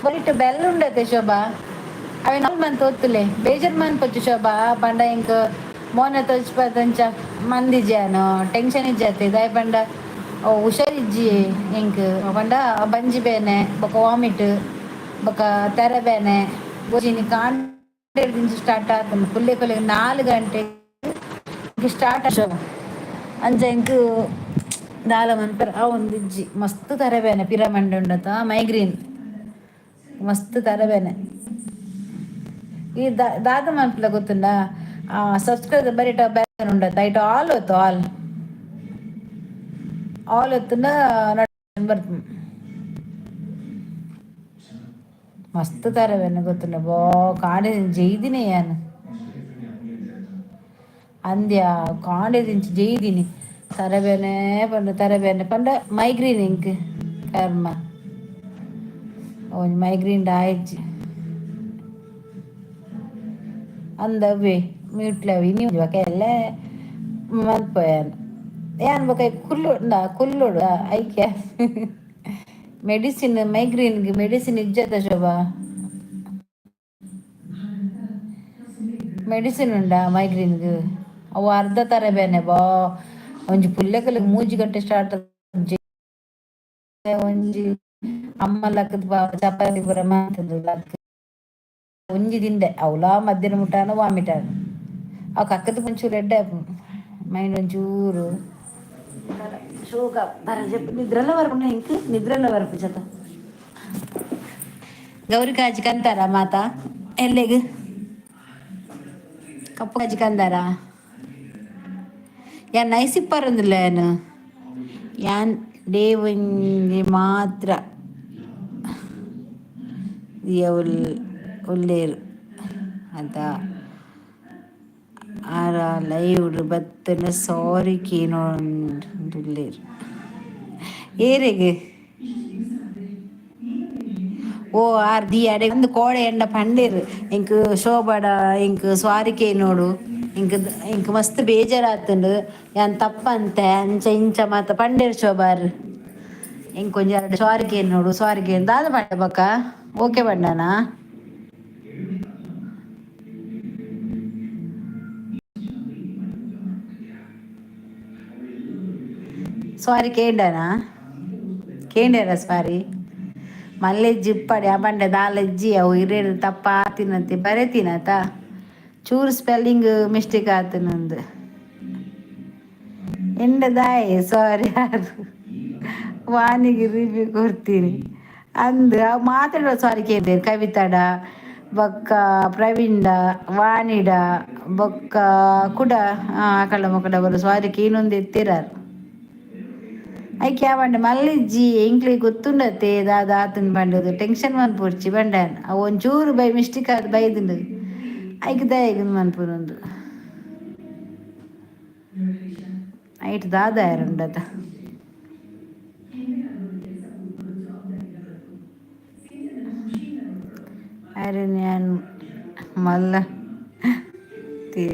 ಬರಿಟ್ ಬೆಲ್ ಉಂಡತೆ ಶೋಭಾ. ಅವೆ ನಾಲ್ ಮಂತ್ ಒತ್ತುಲೆ ಬೇಜಾರ್ ಮನ್ಪೊಚ್ಚಿ ಶೋಭಾ. ಪಂಡ ಎಂಕ್ ಮೋನೆ ತೋಜಿಪಾದಂಚ ಮಂದಿಜಾನು ಟೆನ್ಷನ್ ಇಜ್ಜಾತೆ. ದಾಯೆ ಪಂಡ ಓ ಹುಷಾರಿಜ್ಜಿ ಎಂಕ್. ಪಂಡ ಬಂಜಿ ಬೇನೆ ಬೊಕ ವಾಮಿಟ್ ಬೊಕ ತರೆ ಬೇನೆ. ಒಂಜಿನಿ ಕಾಂಡೆಡ್ದಿಂಚಿ ಸ್ಟಾರ್ಟ್ ಆತುಂಡು. ಕುಲ್ಲೆ ಕುಲ್ಲೆ 4 ಗಂಟೆ ಸ್ಟಾರ್ಟ್. ಅಂಚ ಎಂಕ್ ದಾಲ ಮನ್ಪೆರೆ ಆವೊಂದಿಜ್ಜಿ. ಮಸ್ತ್ ತರೆ ಬೇನೆ, ಪಿರ ಮಂಡೆ ಉಂಡತ, ಮೈಗ್ರೇನ್, ಮಸ್ತ್ ತರೆ ಬೇನೆ. ಈ ದಾದ ಮನ್ಪುಲ ಗೊತ್ತುಂಡಾ? ಸಬ್ಸ್ಕ್ರೈಬ್ ಬರಿಟ ಬೆಲ್ ಉಂಡತ, ಐಟ್ ಆಲ್ ಒತ್ತು. ಆಲ್ ಆಲ್ ಒತ್ತುಂಡ ಬರ್ಪುಂಡು. ಮಸ್ತ್ ತರೆ ಬೇನೆ ಗೊತ್ತುಂಡ. ಬೋ ಕಾಂಡೆ ಜೈದಿನಿ ಯಾನ್. ಅಂದ್ಯಾ, ಕಾಂಡೆದಿಂಚಿ ಜೈದಿನಿ. ತರೆಬೇನೆ ಪಂಡ ತರೆಬೇನೆ ಪಂಡ ಮೈಗ್ರೇನ್ ಎಂಕ್. ಕರ್ಮ, ಒಂಜಿ ಮೈಗ್ರೇನ್ ಆಯಿಜ್ಜಿ ಅಂದವೇ ಮ್ಯೂಟ್ಲ ಇನಿ ಬೊಕ ಎಲ್ಲೆ ಮನ್ಪುವೆ ಯಾನ್. ಯಾನ್ ಬೊಕ ಕುಲ್ಲು ಕುಲ್ಲುಡು. ಐಕೆ ಮೆಡಿಸಿನ್, ಮೈಗ್ರೇನ್ಗೆ ಮೆಡಿಸಿನ್ ಇಜ್ಜತ ಶೋಭಾ? ಮೆಡಿಸಿನ್ ಉಂಡಾ ಮೈಗ್ರೇನ್ಗೆ? ಅವು ಅರ್ಧ ತರೆ ಬೇನೆ. ಬಾ ಒಂಜಿ ಪುಲ್ಯಕಲೆಗ್ 3 ಗಂಟೆ ಸ್ಟಾರ್ಟ್. ಒಂಜಿ ಅಮ್ಮ ಲಕ್ಕದ್ ಚಪಾತಿ ಪೂರ ಮಂತುದು ಲಕ್ ಒಂಜಿ ತಿಂಡೆ. ಅವ್ಲಾ ಮಧ್ಯಾಹ್ನ ಮುಟ್ಟಾನ ವಾಮಿಟ್ ಆಂಡ್. ಅವು ಕಕ್ಕದ ಒಂಚೂರು ಎಡ್ಡೆ ಆಪುಂಡು, ಮೈಂಡ್ ಒಂಚೂರು ಶೋಕ ನಿದ್ರೆಲ್ಲ ಬರ್ಪುಂಡು ಎಂಕ್. ನಿದ್ರೆಲ್ಲ ಬರ್ಪುಜತ. ಗೌರಿ ಕಾಜಿ ಕಂತಾರ ಮಾತಾ ಎಲ್ಲೆಗ್? ಕಪ್ಪು ಕಾಜಿ ಕಂದಾರ? ಯಾನ್ ನೈಸ್ ಇಪ್ಪರೊಂದಿಲ್ಲ. ಯಾನ್ ಯಾನ್ ಡೇ ಒಂಜಿ ಮಾತ್ರ ಉಲ್ಲೇರ್ ಅಂತ. ಆರ live ಬತ್ತನ sorry ಕೇನೊಂದುಲ್ಲೆರ್ ಏರೆಗ್? O R the ಅಡೆ ಒಂದು ಕೋಡೆ ಎಂಡ ಪಂಡೇರು ಎಂಕ್ ಶೋಭಡ ಎಂಕ್ ಸಾರಿ ಕೇನೋಡು, ಎಂಕ್ ಎಂಕ್ ಮಸ್ತ್ ಬೇಜಾರಾತುಂಡು, ಯಾನ್ ತಪ್ಪಂತೆ, ಅಂಚ ಇಂಚ ಮಾತ ಪಂಡೇರು ಶೋಭಾರ್. ಎಂಕ್ ಒಂಜಿ ಎರಡು ಸಾರಿ ಕೇನೋಡು, ಸಾರಿ ಕೇನ್. ದಾದ ಪಂಡ ಬೊಕ್ಕ? ಓಕೆ ಪಂಡನಾ? ಸಾರಿ ಕೇಂಡನಾ? ಕೇಂಡೇರ ಸಾರಿ? ಮಲ್ಲೆಜ್ಜಿ ಇಪ್ಪಡೆ. ಆ ಪಂಡೆ ದಾಲಜ್ಜಿ ಅವು ಇರೇರು ತಪ್ಪ ಆತಿನಂತೆ ಬರೆತಿನತ, ಚೂರು ಸ್ಪೆಲ್ಲಿಂಗ್ ಮಿಸ್ಟೇಕ್ ಆತನಂದು ಎಂಡ. ದಾಯೆ ಸಾರಿ? ಯಾರು ವಾನಿಗೆ ರಿವ್ಯೂ ಕೊಡ್ತೀನಿ ಅಂದ್ ಅವು ಮಾತಾಡುವ. ಸಾರಿ ಕೇಂದೇರು ಕವಿತಾಡ ಬೊಕ್ಕ ಪ್ರವೀಂಡ ವಾಣಿಡ ಬೊಕ್ಕ ಕುಡ ಆಕಳ ಮೊಕಡ ಬರು ಸಾರಿ ಕೇನೊಂದು ಎತ್ತಿರಾರು. ಐಕ್ ಯಾವಂಡ ಮಲ್ಲಿಜ್ಜಿ, ಎಂಕ್ಲೆಗ್ ಗೊತ್ತುಂಡತ್ತೆ ದಾದ ಆತನ್ ಪಂಡದು, ಟೆನ್ಷನ್ ಮನ್ಪೊಡ್ಚಿ ಪಂಡಾನ್. ಅವು ಒಂಚೂರು ಬೈ ಮಿಸ್ಟೇಕ್ ಆದ್ ಬೈದುಂಡು. ಐಕ್ ದಾಯೆಗ್ ಮನ್ಪುನಂದು? ಐಟ್ ದಾದ ಆಯರುಂಡತ? ಅರೆನ್ ಯಾನ್ ಮಲ್ಲ ತಿ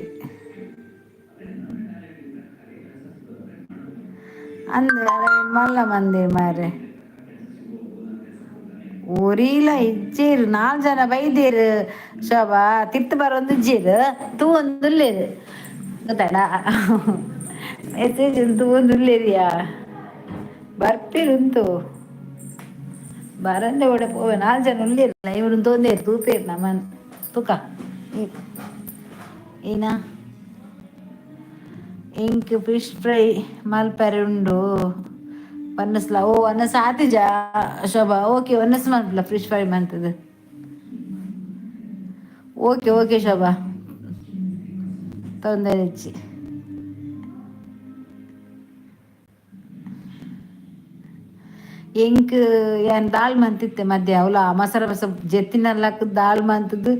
ಅಂದ್ ಅರೆನ್ ಮಲ್ಲ ಮಂದೆರ್ ಮಾರ್ರೆ. ಒರಿಲ ಇಜ್ಜೆರ್, ನಾಲ್ ಜನ ಬೈದೆರ್ ಶೋಭಾ. ತಿರ್ತ್ ಬರೊಂದಿಜ್ಜೆರ್, ತೂವೊಂದುಲ್ಲೆರ್ ಗೊತ್ತಾಂಡ. ಮೆಸೇಜ್ ನ್ ತೂವೊಂದುಲ್ಲೆರಿಯಾ. ಬರ್ಪೆರ್ ಉಂತು ಬರಂದೆ ಓಡೆ ಪೋವೆ? ನಾಲ್ ಜನ ಉಲ್ಲೆರ್ ಲೈವ್ ಡ್ ಉಂತೊಂದೆರ್, ತೂಪೆರ್ ನಮನ್. ತೂಕ ಏನ ಎಂಕ್ ಫಿಶ್ ಫ್ರೈ ಮಲ್ಪರೆ ಉಂಡು ವನಸ್ಲ. ಓ ವನಸ್ ಆತಿಜ ಶೋಭಾ? ಓಕೆ, ವನಸ್ ಮನ್ಪುಲ. ಫಿಶ್ ಫ್ರೈ ಮಂತುದು. ಓಕೆ ಓಕೆ ಶೋಭಾ, ತೊಂದರೆ ಇಜ್ಜಿ. ಎಂಕ್ ಯಾನ್ ದಾಲ್ ಮಂತಿತ್ತೆ ಮಧ್ಯ. ಅವ್ಲ ಮಸಾಲ ಮಸ ಜೆತ್ತಿನಲ್ಲಕ್ ದಾಲ್ ಮಂತುದು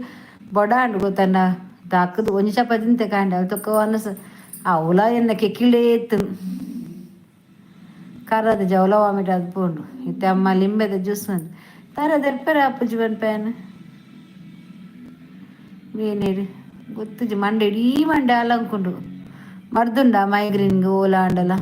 ಬೊಡಾಂಡ್ ಗೊತ್ತಂಡ. ದಕ್ಕ್ದ್ ಒಂಜಿ ಚಪಾತಿ ತಿಂತೆ ಕಾಂಡೆ. ಅವ್ ತೊಕ್ಕ ವನಸ್ ಅವ್ಲ ಎನ್ನ ಕೆಕ್ಕಿಲೇ ಇತ್ತು ಕರದ್ ಜವಲ ವಾಮಿಟ್ ಆದ್ ಪೋಂಡು. ಇತ್ತೆ ಅಮ್ಮ ಲಿಂಬೆದ ಜ್ಯೂಸ್ ಮಂತ್ ತರೆ ದೆರ್ಪೆರೆ ಆಪುಜಿ ಪನ್ಪೇನ್ ಬೇನೆಡ್. ಗೊತ್ತುಜಿ, ಮಂಡೆ ಇಡೀ ಮಂಡೆ ಅಲಂಕುಂಡು. ಮರ್ದುಂಡ ಮೈಗ್ರೇನ್ಗ್ ಓಲ ಆಂಡಲ?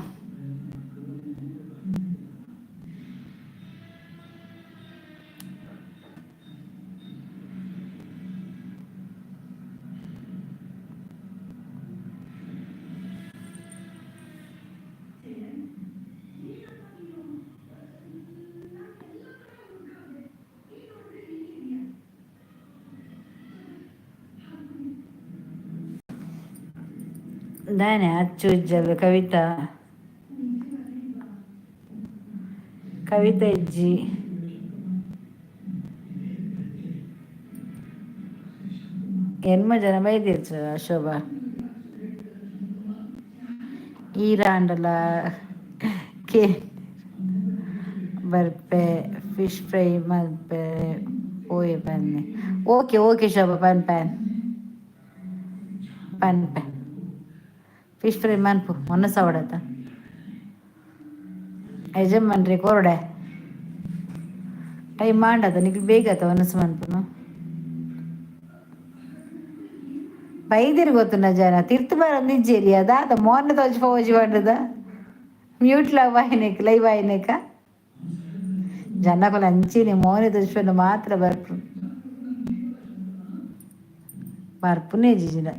ದಾನೆ ಅಚ್ಚು ಉಜ್ಜಲು ಕವಿತಾ. ಕವಿತಾ ಇಜ್ಜಿ. ಎನ್ಮ ಜನ ಬೈದಿರ್ಚ ಶೋಭಾ. ಈರಾಂಡಲ ಕೆ ಬರ್ಪೆ ಫಿಶ್ ಫ್ರೈ ಮಲ್ಪೆ ಪೋಯೆ ಬನ್ನಿ. ಓಕೆ ಓಕೆ ಶೋಭಾ, ಪನ್ಪೆ ಪನ್ಪೆ ಫಿಶ್ ಫ್ರೈ ಮನ್ಪು ಒನ್ನ ಸವಡತ ಯಜಮಾನ್ರಿ ಕೊರಡೆ ಟೈಮ್ ಮಾಡದ ನಿಕ್ಲು ಬೇಗ ಒನಸ್ ಮನ್ಪುನು. ಬೈದಿರ್ ಗೊತ್ತುನ ಜನ ತಿರ್ತು ಬರಂದಿಜ್ಜೇರಿ ಅದಾದ ಮೋರ್ನ ತೋಜಿ ಫೋಜಿ ಪಂಡದ ಮ್ಯೂಟ್ ಲವ್ ಆಯ್ನೆಕ್ ಲೈವ್ ಆಯ್ನೆಕ ಜನಕುಲು ಅಂಚಿನೆ ಮೋನೆ ತೋಜಿಪಂಡ ಮಾತ್ರ ಬರ್ಪು ಬರ್ಪುನೇ ಜಿಜಿನ.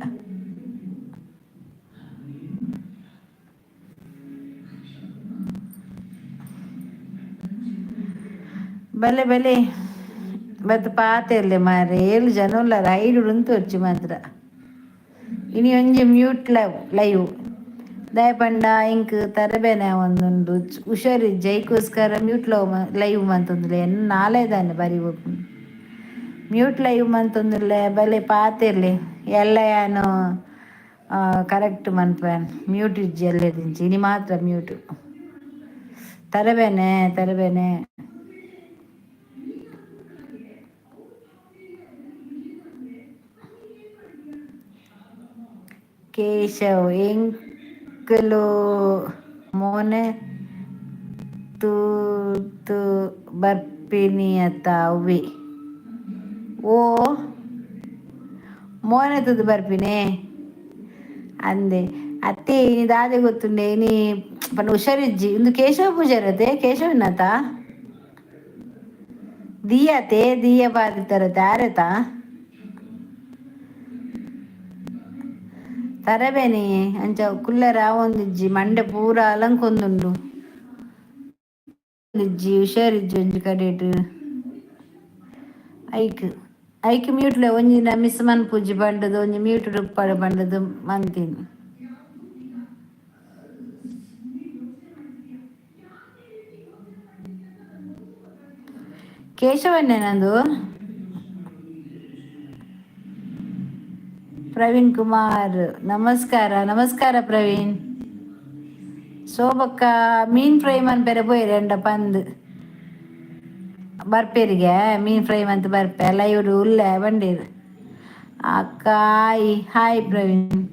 ಬಲೆ ಬಲೆ ಬತ್ ಪಾತೆರ್ಲೆ ಮಾರ್ರೆ, ಏಳು ಜನ ಉಲ್ಲರ್ ಐಡು ಉಂತೊರ್ಚಿ ಮಾತ್ರ. ಇನಿ ಒಂಜಿ ಮ್ಯೂಟ್ ಲೈವ್ ಲೈವ್ ದಾಯೆ ಪಂಡ ಇಂಕ್ ತರಬೇನೆ ಒಂದುಂಡು ಹುಷಾರಿಜ್ಜಿ, ಐಕೋಸ್ಕರ ಮ್ಯೂಟ್ ಲವ್ ಲೈವ್ ಮಂತೊಂದುಲ್ಲೆ. ಎನ್ನ ನಾಲೆ ದಾನೆ ಬರಿ ಬೋಪುಂಡು ಮ್ಯೂಟ್ ಲೈವ್ ಮಂತೊಂದುಲ್ಲೆ. ಬಲೆ ಪಾತೆರ್ಲೆ, ಎಲ್ಲ ಯಾನು ಕರೆಕ್ಟ್ ಮನ್ಪುವೆನ್. ಮ್ಯೂಟ್ ಇಜ್ಜಿ ಎಲ್ಲೆದಿಂಚಿ, ಇನಿ ಮಾತ್ರ ಮ್ಯೂಟ್. ತರಬೇನೆ ತರಬೇನೆ. ಕೇಶವ್ ಎಂಕುಲು ಮೋನೆ ತೂತು ಬರ್ಪಿನಿಯತ ಅವ್ವೆ. ಓ ಮೋನೆ ತೂದು ಬರ್ಪಿನೆ ಅಂದೆ ಅತ್ತೆ. ಇನಿ ದಾದೆ ಗೊತ್ತುಂಡೆ, ಇನಿ ಪಂಡ ಹುಷಾರಿಜ್ಜಿ. ಇಂದು ಕೇಶವ ಪೂಜಾರತೆ ಕೇಶವನಾಥ ದಿಯಾತೆ ದಿಯ ಬಾದಿತರತೆ ಆರೆತಾ ತರಬೇನೆ. ಅಂಚ ಕುಲ್ಲರೆ ಆವೊಂದಿಜ್ಜಿ, ಮಂಡೆ ಪೂರ ಅಲಂಕೊಂದುಂಡು ಇಜ್ಜಿ, ಹುಷಾರಿಜ್ಜಿ ಒಂಜಿ ಕಡೆಟ್. ಐಕ್ ಐಕ್ ಮ್ಯೂಟ್ಲೆ ಒಂಜಿನ ಮಿಸ್ ಮನ್ಪುಜಿ ಪಂಡದು, ಒಂಜಿ ಮ್ಯೂಟ್ ಉಪ್ಪಡ್ ಪಂಡದು ಮಂತಿನಿ. ಕೇಶವಣ್ಣೆ ನಂದು. ಪ್ರವೀಣ್ ಕುಮಾರ್ ನಮಸ್ಕಾರ ನಮಸ್ಕಾರ ಪ್ರವೀಣ್. ಶೋಭಕ್ಕ ಮೀನ್ ಫ್ರೈ ಮನ್ಪೆರೆ ಪೋಯೆರ್ ಪಂದ್ ಬರ್ಪೇರಿಗೆ ಮೀನ್ ಫ್ರೈ ಮಂತ್ ಬರ್ಪೆ ಲೈವ್ ಉಲ್ಲೆ ಬಂಡೀರು. ಅಕ್ಕ ಹಾಯ್ ಹಾಯ್ ಪ್ರವೀಣ್.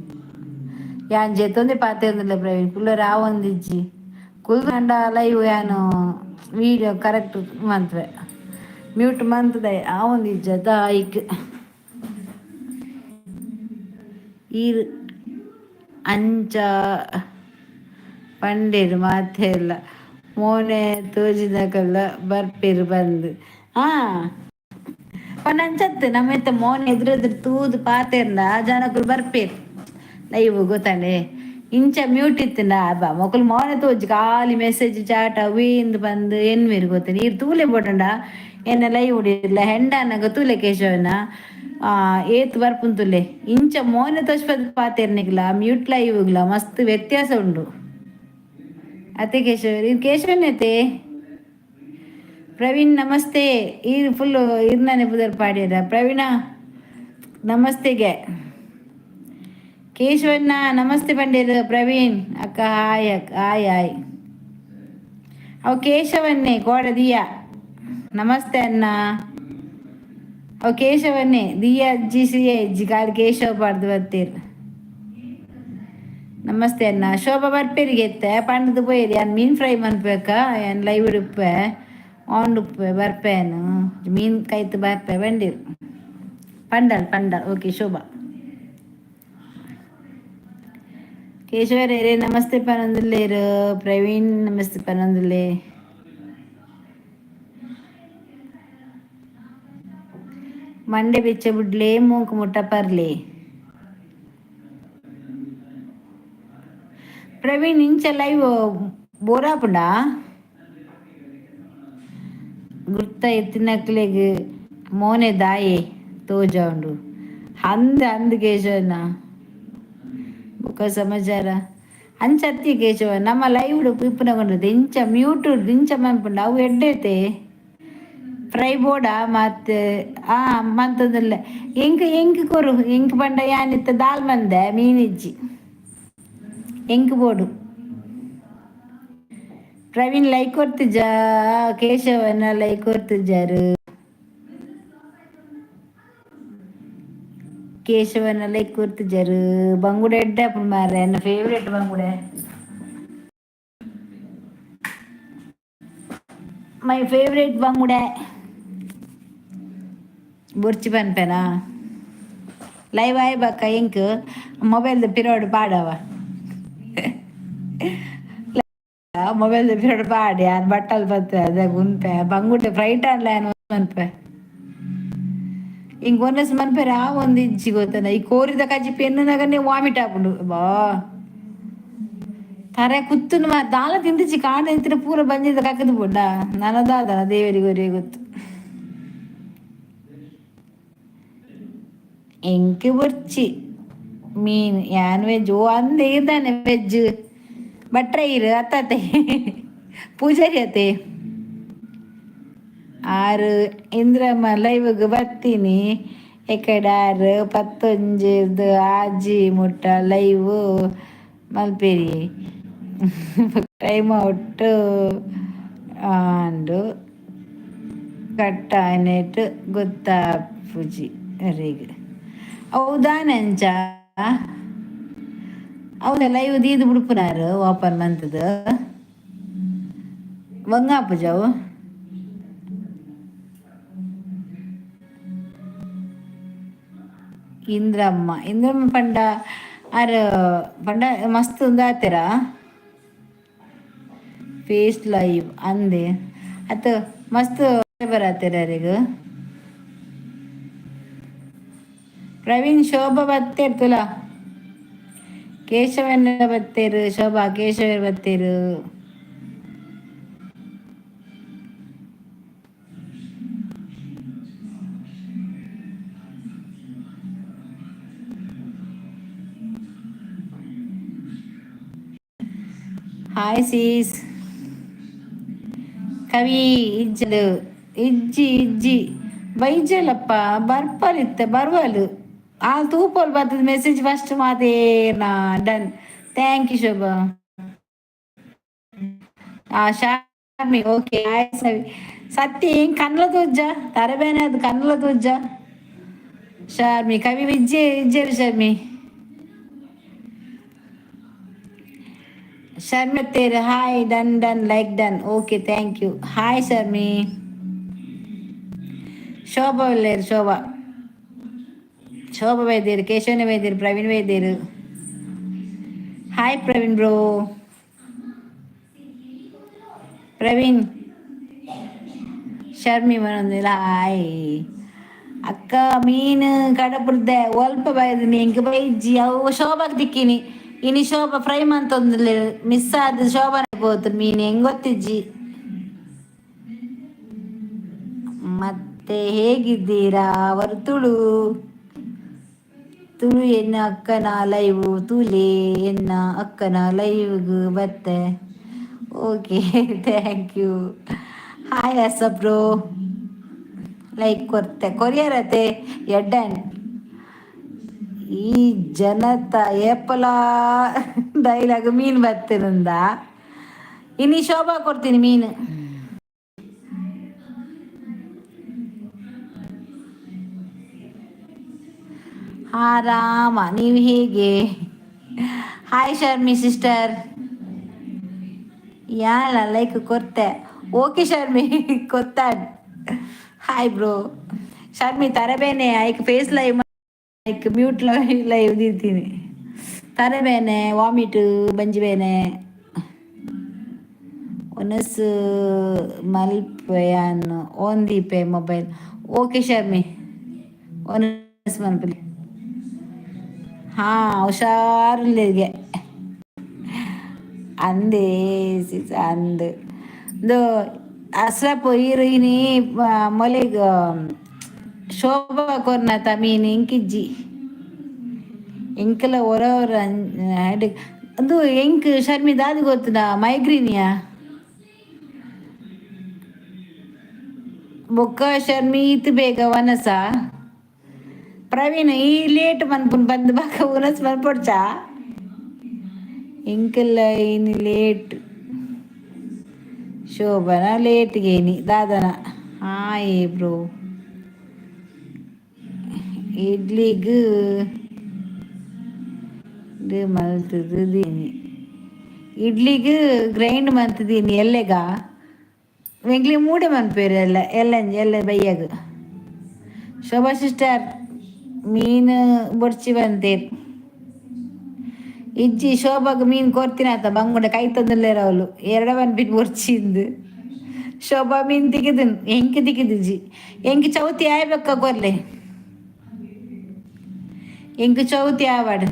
ಯಾನ್ ಜೆತ್ತೊಂದೆ ಪಾತೆರೊಂದುಲ್ಲೆ ಪ್ರವೀಣ್, ಕುಲ್ಲರೆ ಆವೊಂದಿಜ್ಜಿ. ಕುಲ್ದು ಲೈವ್ ಯಾನು ವೀಡಿಯೋ ಕರೆಕ್ಟ್ ಮನ್ಪುವೆ, ಮ್ಯೂಟ್ ಮಂತುದೆ ಆವೊಂದಿಜ್ಜಿ ಅತ ಐಕ್. ಈರ್ ಅಂಚ ಪಂಡೆರ್ ಮಾತೆರ್ಲ ಮೋನೆ ತೋಜಿನಕಲ್ಲ ಬರ್ಪೆರ್ ಬಂದ್. ಆ ಪಂಡ ಅಂಚತ್ ನಮ್ಮೆತ್ತ ಮೋನೆ ಎದುರೆದುರು ತೂದು ಪಾತೆರ್ಂಡ ಜನಕುಲು ಬರ್ಪೆರ್ ಲೈವ್ ಗೊತ್ತಂಡೆ. ಇಂಚ ಮ್ಯೂಟ್ ಇತ್ತಿಂಡ ಅಬ್ಬಾ ಮೊಕುಲು ಮೋನೆ ತೋಜಿ ಖಾಲಿ ಮೆಸೇಜ್ ಚಾಟ್ ಅವು ಇಂದ್ ಬಂದ್ ಎನ್ನುವೆರ್ ಗೊತ್ತಂಡ. ಈರ್ ತೂಲೆ ಬೋಟಂಡ ಎನ್ನ ಲೈವ್ ಇರ್ಲ ಹೆಂಡಾನಗ ತೂಲೆ ಕೇಶವನ ಏತ್ ಬರ್ಪುಂತುಲೆ. ಇಂಚ ಮೋನೆ ತೋಜ್ಪದ್ ಪಾತೆರ್ನಿಗ್ಲ ಮ್ಯೂಟ್ ಲೈವ್ಗ್ಲ ಮಸ್ತ್ ವ್ಯತ್ಯಾಸ ಉಂಡು ಅತ್ತೆ ಕೇಶವ. ಇದು ಕೇಶವನತೆ. ಪ್ರವೀಣ್ ನಮಸ್ತೆ. ಈರ್ ಫುಲ್ ಇರ್ನನೆ ಪುದರ್ ಪಾಡ್ಯರ. ಪ್ರವೀಣ ನಮಸ್ತೆಗೆ. ಕೇಶವಣ್ಣ ನಮಸ್ತೆ ಪಂಡೇರು. ಪ್ರವೀಣ್ ಅಕ್ಕ ಹಾಯ್ ಅಕ್ಕ ಹಾಯ್ ಹಾಯ್. ಅವು ಕೇಶವನ್ನೇ ಕೋಡ ದಿಯಾ ನಮಸ್ತೆ ಅಣ್ಣ. ಅವು ಕೇಶವನ್ನೇ ದಿಯಾ ಅಜ್ಜಿ ಸಿಯ ಅಜ್ಜಿ ಕಾಲು ಕೇಶವ ಪಾಡ್ದು ಬತ್ತೀರ್. ನಮಸ್ತೆ ಅಣ್ಣ. ಶೋಭಾ ಬರ್ಪೇರಿಗೆ ಎತ್ತೆ ಪಂಡದು ಪೋಯೆರ್. ಯಾನ್ ಮೀನ್ ಫ್ರೈ ಮನ್ಪೇಕ ಯಾನ್ ಲೈವ್ ಉಪ್ಪೆ ಆನ್ ಉಪ್ಪೆ ಬರ್ಪೇನು ಮೀನ್ ಕೈತು ಬರ್ಪೆ ಬಂದಿರು ಪಂಡಲ್ ಪಂಡಲ್. ಓಕೆ ಶೋಭಾ. ಕೇಶವರೇ ನಮಸ್ತೆ ಪನೊಂದುಲ್ಲೇರು. ಪ್ರವೀಣ್ ನಮಸ್ತೆ ಪನೊಂದುಲ್ಲೆ. ಮಂಡೆ ಬೆಚ್ಚ ಬುಡ್ಲೆ ಮೂಂಕು ಮುಟ್ಟ ಪರ್ಲೆ. ಪ್ರವೀಣ್ ಇಂಚ ಲೈವ್ ಬೋರಾಪುಂಡ ಗುರ್ತ ಎತ್ತಿನಕ್ಲೆಗ್ ಮೋನೆ ದಾಯೆ ತೋಜಾವುಂಡು ಅಂದ್ ಅಂದ್ ಕೇಶವನ. ಬೊಕ್ಕ ಬೊಕ್ಕ ಸಮಾಚಾರ ಅಂಚತ್ತಿ ಕೇಶವ. ನಮ್ಮ ಲೈವ್ ಇಪ್ಪುನಗೊಂಡು ದಿಂಚ ಮ್ಯೂಟ್ ದಿಂಚ ಮನ್ಪುಂಡು ಅವು ಎಡ್ಡೈತೆ. ಫ್ರೈ ಬೋಡ ಮತ್ತೆ ಆ ಮಂತದಲ್ಲ. ಎಂಕ್ ಎಂಕ್ ಕೊರು. ಎಂಕ್ ಪಂಡ ಯಾನಿತ್ತ ದಾಲ್ ಮಂದೆ, ಮೀನಿಜ್ಜಿ. ಎಂಕ್ ಬೋಡು. ಪ್ರವೀಣ್ ಲೈಕ್ ಕೊರ್ತಿಜ, ಕೇಶವನ ಲೈಕ್ ಕೊರ್ತಿಜಾರು. ಕೇಶವನ ಲೈಕ್ ಕೊರ್ತಿಜಾರು. ಬಂಗುಡೆ ಎಡ್ಡೆ ಮಾರ್ರೆ, ಎನ್ನ ಫೇವ್ರೇಟ್ ಬಂಗುಡೆ. My favourite ಬಂಗುಡೆ. ಬುರ್ಚಿ ಪನ್ಪೆನಾ? ಲೈವ್ ಆಯ್ ಬಕ್ಕ ಎಂಕ್ ಮೊಬೈಲ್ದ ಪಿರೋಡ್ ಪಾಡವ. ಮೊಬೈಲ್ ಪಿರೋಡ್ ಪಾಡಿ ಯಾನ್ ಬಟ್ಟಲ್ ಬತ್ತೆ ಅದೇ ಉನ್ಪೆ. ಬಂಗುಡೆ ಫ್ರೈಟ್ ಅನ್ಲ ಯಾನ್ ಮನ್ಪೆ. ಇಂಕ್ ಒನಸ್ ಮನ್ಪೆರೆ ಆ ಒಂದು ಇಜ್ಜಿ ಗೊತ್ತನ. ಈ ಕೋರಿದ ಕಜಿಪು ಎನ್ನುನಗನೆ ವಾಮಿಟ್ ಆಪುಂಡು ಬಾ. ತರೆ ಕುತ್ತುನು ದಾಲ ತಿಂದಿಚ್ಚಿ ಕಾಂಡ ಇತ್ತಿನ ಪೂರ ಬಂಜಿದ ಕಕ್ಕದು ಪುಂಡ. ನನದಾದನ ದೇವರಿಗೆ ಒರಿಯೇ ಗೊತ್ತು. ಎಂಕ್ ಬೊರ್ಚಿ ಮೀನ್, ಯಾನ್ ವೆಜ್. ಓ ಅಂದೆ ಇದ್ದಾನೆ ವೆಜ್ ಭಟ್ರೆ ಇರು ಅತ್ತತೆ ಪೂಜಾರಿ ಅತ್ತೆ ಆರು. ಇಂದ್ರಮ್ಮ ಲೈವ್ಗೆ ಬರ್ತೀನಿ ಎಕಡೆ ಆರು ಪತ್ತೊಂಜಿರ್ದು ಆಜಿ ಮುಟ್ಟ ಲೈವ್ ಮಲ್ಪೇರಿ. ಟೈಮ್ ಔಟ್ ಆಂಡು ಕಟ್ಟಾಯ್ನೆಟ್ ಗೊತ್ತಾಪುಜಿ ಅರೆಗ್. ಹೌದಾನಂಚ? ಹೌದಾ? ಲೈವ್ ದೀದ್ ಬುಡ್ಪುನಾರು ಓಪನ್ ಮಂತದ ಬಂಗಾಪುಜವು. ಇಂದ್ರಮ್ಮ, ಇಂದ್ರಮ್ಮ ಪಂಡ ಆರ್ ಪಂಡ ಮಸ್ತ್ ಉಂದಾತೆರ. ಫೇಸ್ ಲೈವ್ ಅಂದೆ ಅತ್ತ ಮಸ್ತ್ ಬರತ್ತೀರ ಅರೆಗ್. ಪ್ರವೀಣ್, ಶೋಭಾ ಬತ್ತೇರ್ ತುಲಾ. ಕೇಶವನ ಬತ್ತೇರು, ಶೋಭಾ ಕೇಶವ ಬತ್ತೇರು. Hi sis. ಕವಿ ಇಜ್ಜಲು ಇಜ್ಜಿ ಇಜ್ಜಿ ಬೈಜಲಪ್ಪ ಬರ್ಪಲಿತ್ತೆ ಬರ್ವಲು. ಆ ತೂಪಲ್ ಬರ್ತದ ಮೆಸೇಜ್ ಫಸ್ಟ್ ಮಾತೇನಾ. Done, thank you Shobha. ಆ ಶಾಮಿ ಓಕೆ. ಹಾಯ್ ಸವಿ ಸತ್ಯ. ಏನ್ ಕನ್ನಲ ತೂಜ ತರಬೇನೆ ಅದು ಕನ್ನಲ ತೂಜ. ಶಾರ್ಮಿ ಕವಿ ವಿಜ್ಜೆ ಇಜ್ಜೇರು. ಶರ್ಮಿ ಶರ್ಮಿ ತೇರು. Hi, done done, like done. Okay, thank you. Hi Sharmi. Shobha ಉಲ್ಲೇರು. ಶೋಭಾ, ಶೋಭಾ ವೈದ್ಯರು, ಕೇಶವನ ವೈದ್ಯರು, ಪ್ರವೀಣ್ ವೈದ್ಯರು. Hi Praveen bro. ಪ್ರವೀಣ್ ಶರ್ಮಿ ಮನೊಂದಿಲ್ಲ. ಹಾಯ್ ಅಕ್ಕ. ಮೀನು ಕಡಪುರ್ದೆ ಒಲ್ಪ ಬೈದಿನಿ. ಎಂಕ್ ಬೈಜ್ಜಿ ಅವು. ಶೋಭಾಗ್ ದಿಕ್ಕಿನಿ. ಇನಿ ಶೋಭಾ ಫ್ರೈ ಮಂತೊಂದುಲ್ಲೆರ್. ಮಿಸ್ ಆದ್ ಶೋಭಾನೆ ಪೋತು ಮೀನು. ಎಂಗ್ ಗೊತ್ತಿಜ್ಜಿ. ಮತ್ತೆ ಹೇಗಿದ್ದೀರಾ? ಅವರು ತುಳು ತುಳು. ಎನ್ನ ಅಕ್ಕನ ಲೈವ್ ತೂಲೆ, ಎನ್ನ ಅಕ್ಕನ ಲೈವ್ಗ್ ಬತ್ತೆ. Okay, thank you. Hi ಅಸ ಬ್ರೋ. ಲೈಕ್ ಕೊರ್ತೆ ಕೊರಿಯರತೆ ಎಡ್ಡನ್. ಈ ಜನತ ಏಪಲ ಡೈಲಾಗ್. ಮೀನು ಬತ್ತಿರಂದ ಇನಿ ಶೋಭಾ ಕೊಡ್ತೀನಿ ಮೀನು. ಆರಾಮ, ನೀವು ಹೇಗೆ? Hi Sharmi sister. ಯಾಲ ಲೈಕ್ ಕೊರ್ತೆ. ಓಕೆ ಶರ್ಮಿ, ಕೊತ್ತಾಡ್. Hi bro. ಶರ್ಮಿ ತರಬೇನೆ ಐಕ್ face live like mute live ದೀತೀನಿ. ತರಬೇನೆ, ವಾಮಿಟ್ ಬಂಜಿ ಬೇನೆ. ಒನಸ್ ಮಲ್ಪೆಯಾನ್ ಓನ್ ದೀಪೆ ಮೊಬೈಲ್. ಓಕೆ ಶರ್ಮಿ, ಒನಸ್ ಮಲ್ಪಲೆ. ಹಾ ಹುಷಾರಿಲ್ಲಿಗೆ ಅಂದೇ ಸಿಸ ಅಂದ್. ಇಂದು ಅಸ್ರಪ್ ಈರು ಇನಿ ಮೊಲೆಗ್ ಶೋಭಾ ಕೊರ್ನತ ಮೀನು ಎಂಕಿಜ್ಜಿ. ಎಂಕಲ ಒರ ಒರ ಅದು ಎಂಕ್ ಶರ್ಮಿ ದಾದಿ ಗೊತ್ತುನಾ ಮೈಗ್ರೀನಿಯಾ? ಬೊಕ್ಕ ಶರ್ಮಿ ಈತ್ ಬೇಗ ವನಸ? ಪ್ರವೀಣ್ ಈ ಲೇಟ್ ಮನ್ಪುನ್ ಬಂದ್ ಬೊಕ ಉನಸ್ ಮನ್ಪೊಡ್ಚಾ? ಎಂಕಲ್ಲ ಇನಿ ಲೇಟ್ ಶೋಭನ ಲೇಟ್ಗೆ ಇನಿ ದಾದನ ಹಾಯ್ ಬ್ರೋ. ಇಡ್ಲಿಗ್ ಮಲ್ತುದೀನಿ, ಇಡ್ಲಿಗ್ ಗ್ರೈಂಡ್ ಮಲ್ತುದೀನಿ ಎಲ್ಲೆಗ ಎಂಕ್ಲೆ ಮೂಡೆ ಮನ್ಪೇರು ಎಲ್ಲ ಎಲ್ಲಂಜಿ ಎಲ್ಲ ಬಯ್ಯಗ್. ಶೋಭಾ ಸಿಸ್ಟರ್ ಮೀನು ಬೊಡ್ಚಿ ಬಂತೇರ್. ಇಜ್ಜಿ ಶೋಭಾಗ್ ಮೀನು ಕೊರ್ತಿನಾತ ಬಂಗುಡೆ ಕೈ ತಂದುಲ್ಲೇರ್ ಅವಳು ಎರಡ ಪನ್ಪಿನ ಬೊರ್ಚಿಂದು. ಶೋಭಾ ಮೀನು ತಿಕ್ಕಿದನ್ ಎಂಕ್ ತಿಕ್ಕಿದಿಜಿ. ಎಂಕ್ ಚೌತಿ ಆಯ್ಬೆಕ್ಕ ಕೊರ್ಲೆ, ಎಂಕ್ ಚೌತಿ ಆವಡ್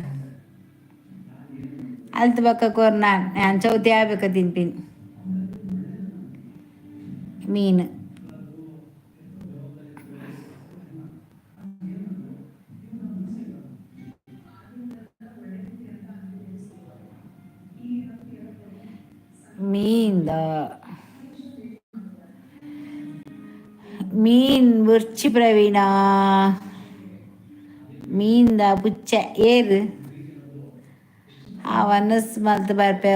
ಅಲ್ತ್ ಬೊಕ್ಕ ಕೊರ್ ನಾನ್ ಯಾನ್ ಚೌತಿ ಆಯ್ಬೆಕ್ಕ ತಿನ್ಪಿನಿ ಮೀನು. ಮೀನ್ದ ಮೀನ್ ಬೊರ್ಚಿ ಪ್ರವೀಣ ಮೀನ್ದ ಪುಚ್ಚೆ ಏರ್ ಆ ವನಸ್ ಮಲ್ತ್ ಬರ್ಪೆ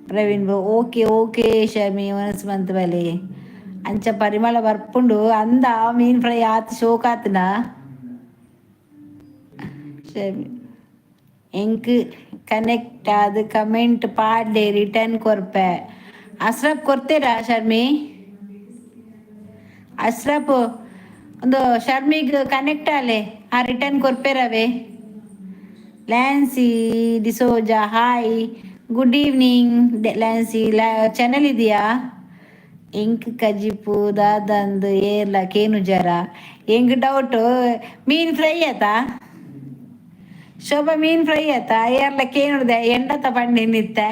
Praveen bro. Okay okay Shami ವನಸ್ ಮಲ್ತ್ ಬಲೆ. ಅಂಚ ಪರಿಮಳ ಬರ್ಪುಂಡು ಅಂದ ಮೀನ್ ಫ್ರೈ ಆತ್ ಶೋಕ್ ಆತ್ಂಡ ಶಮಿ. ಎಂಕ್ ಕನೆಕ್ಟ್ ಆದ್ ಕಮೆಂಟ್ ಪಾಡ್ಲೆ ರಿಟರ್ನ್ ಕೊರ್ಪೆ. ಅಸ್ರಫ್ ಕೊರ್ತೆರಾ ಶರ್ಮಿ? ಅಶ್ರಫ್ ಒಂದು ಶರ್ಮಿಗ್ ಕನೆಕ್ಟ್ ಆಲೆ ಆ return ಕೊರ್ಪೆರವೇ. Lancy D'Souza hi good evening Lancy. Channel ಇದೆಯಾ? ಎಂಕ್ ಕಜಿಪು ದಾದಂದು ಏರ್ಲ ಕೇನುಜರ ಎಂಕ್ ಡೌಟ್ ಮೀನ್ ಫ್ರೈ ಆತಾ ಶೋಭಾ? ಮೀನ್ ಫ್ರೈ ಆತಾ? ಏರ್ಲ ಕೇನುಡ್ದೆ ಎಂಡತ ಪಂಡಿನಿತ್ತೆ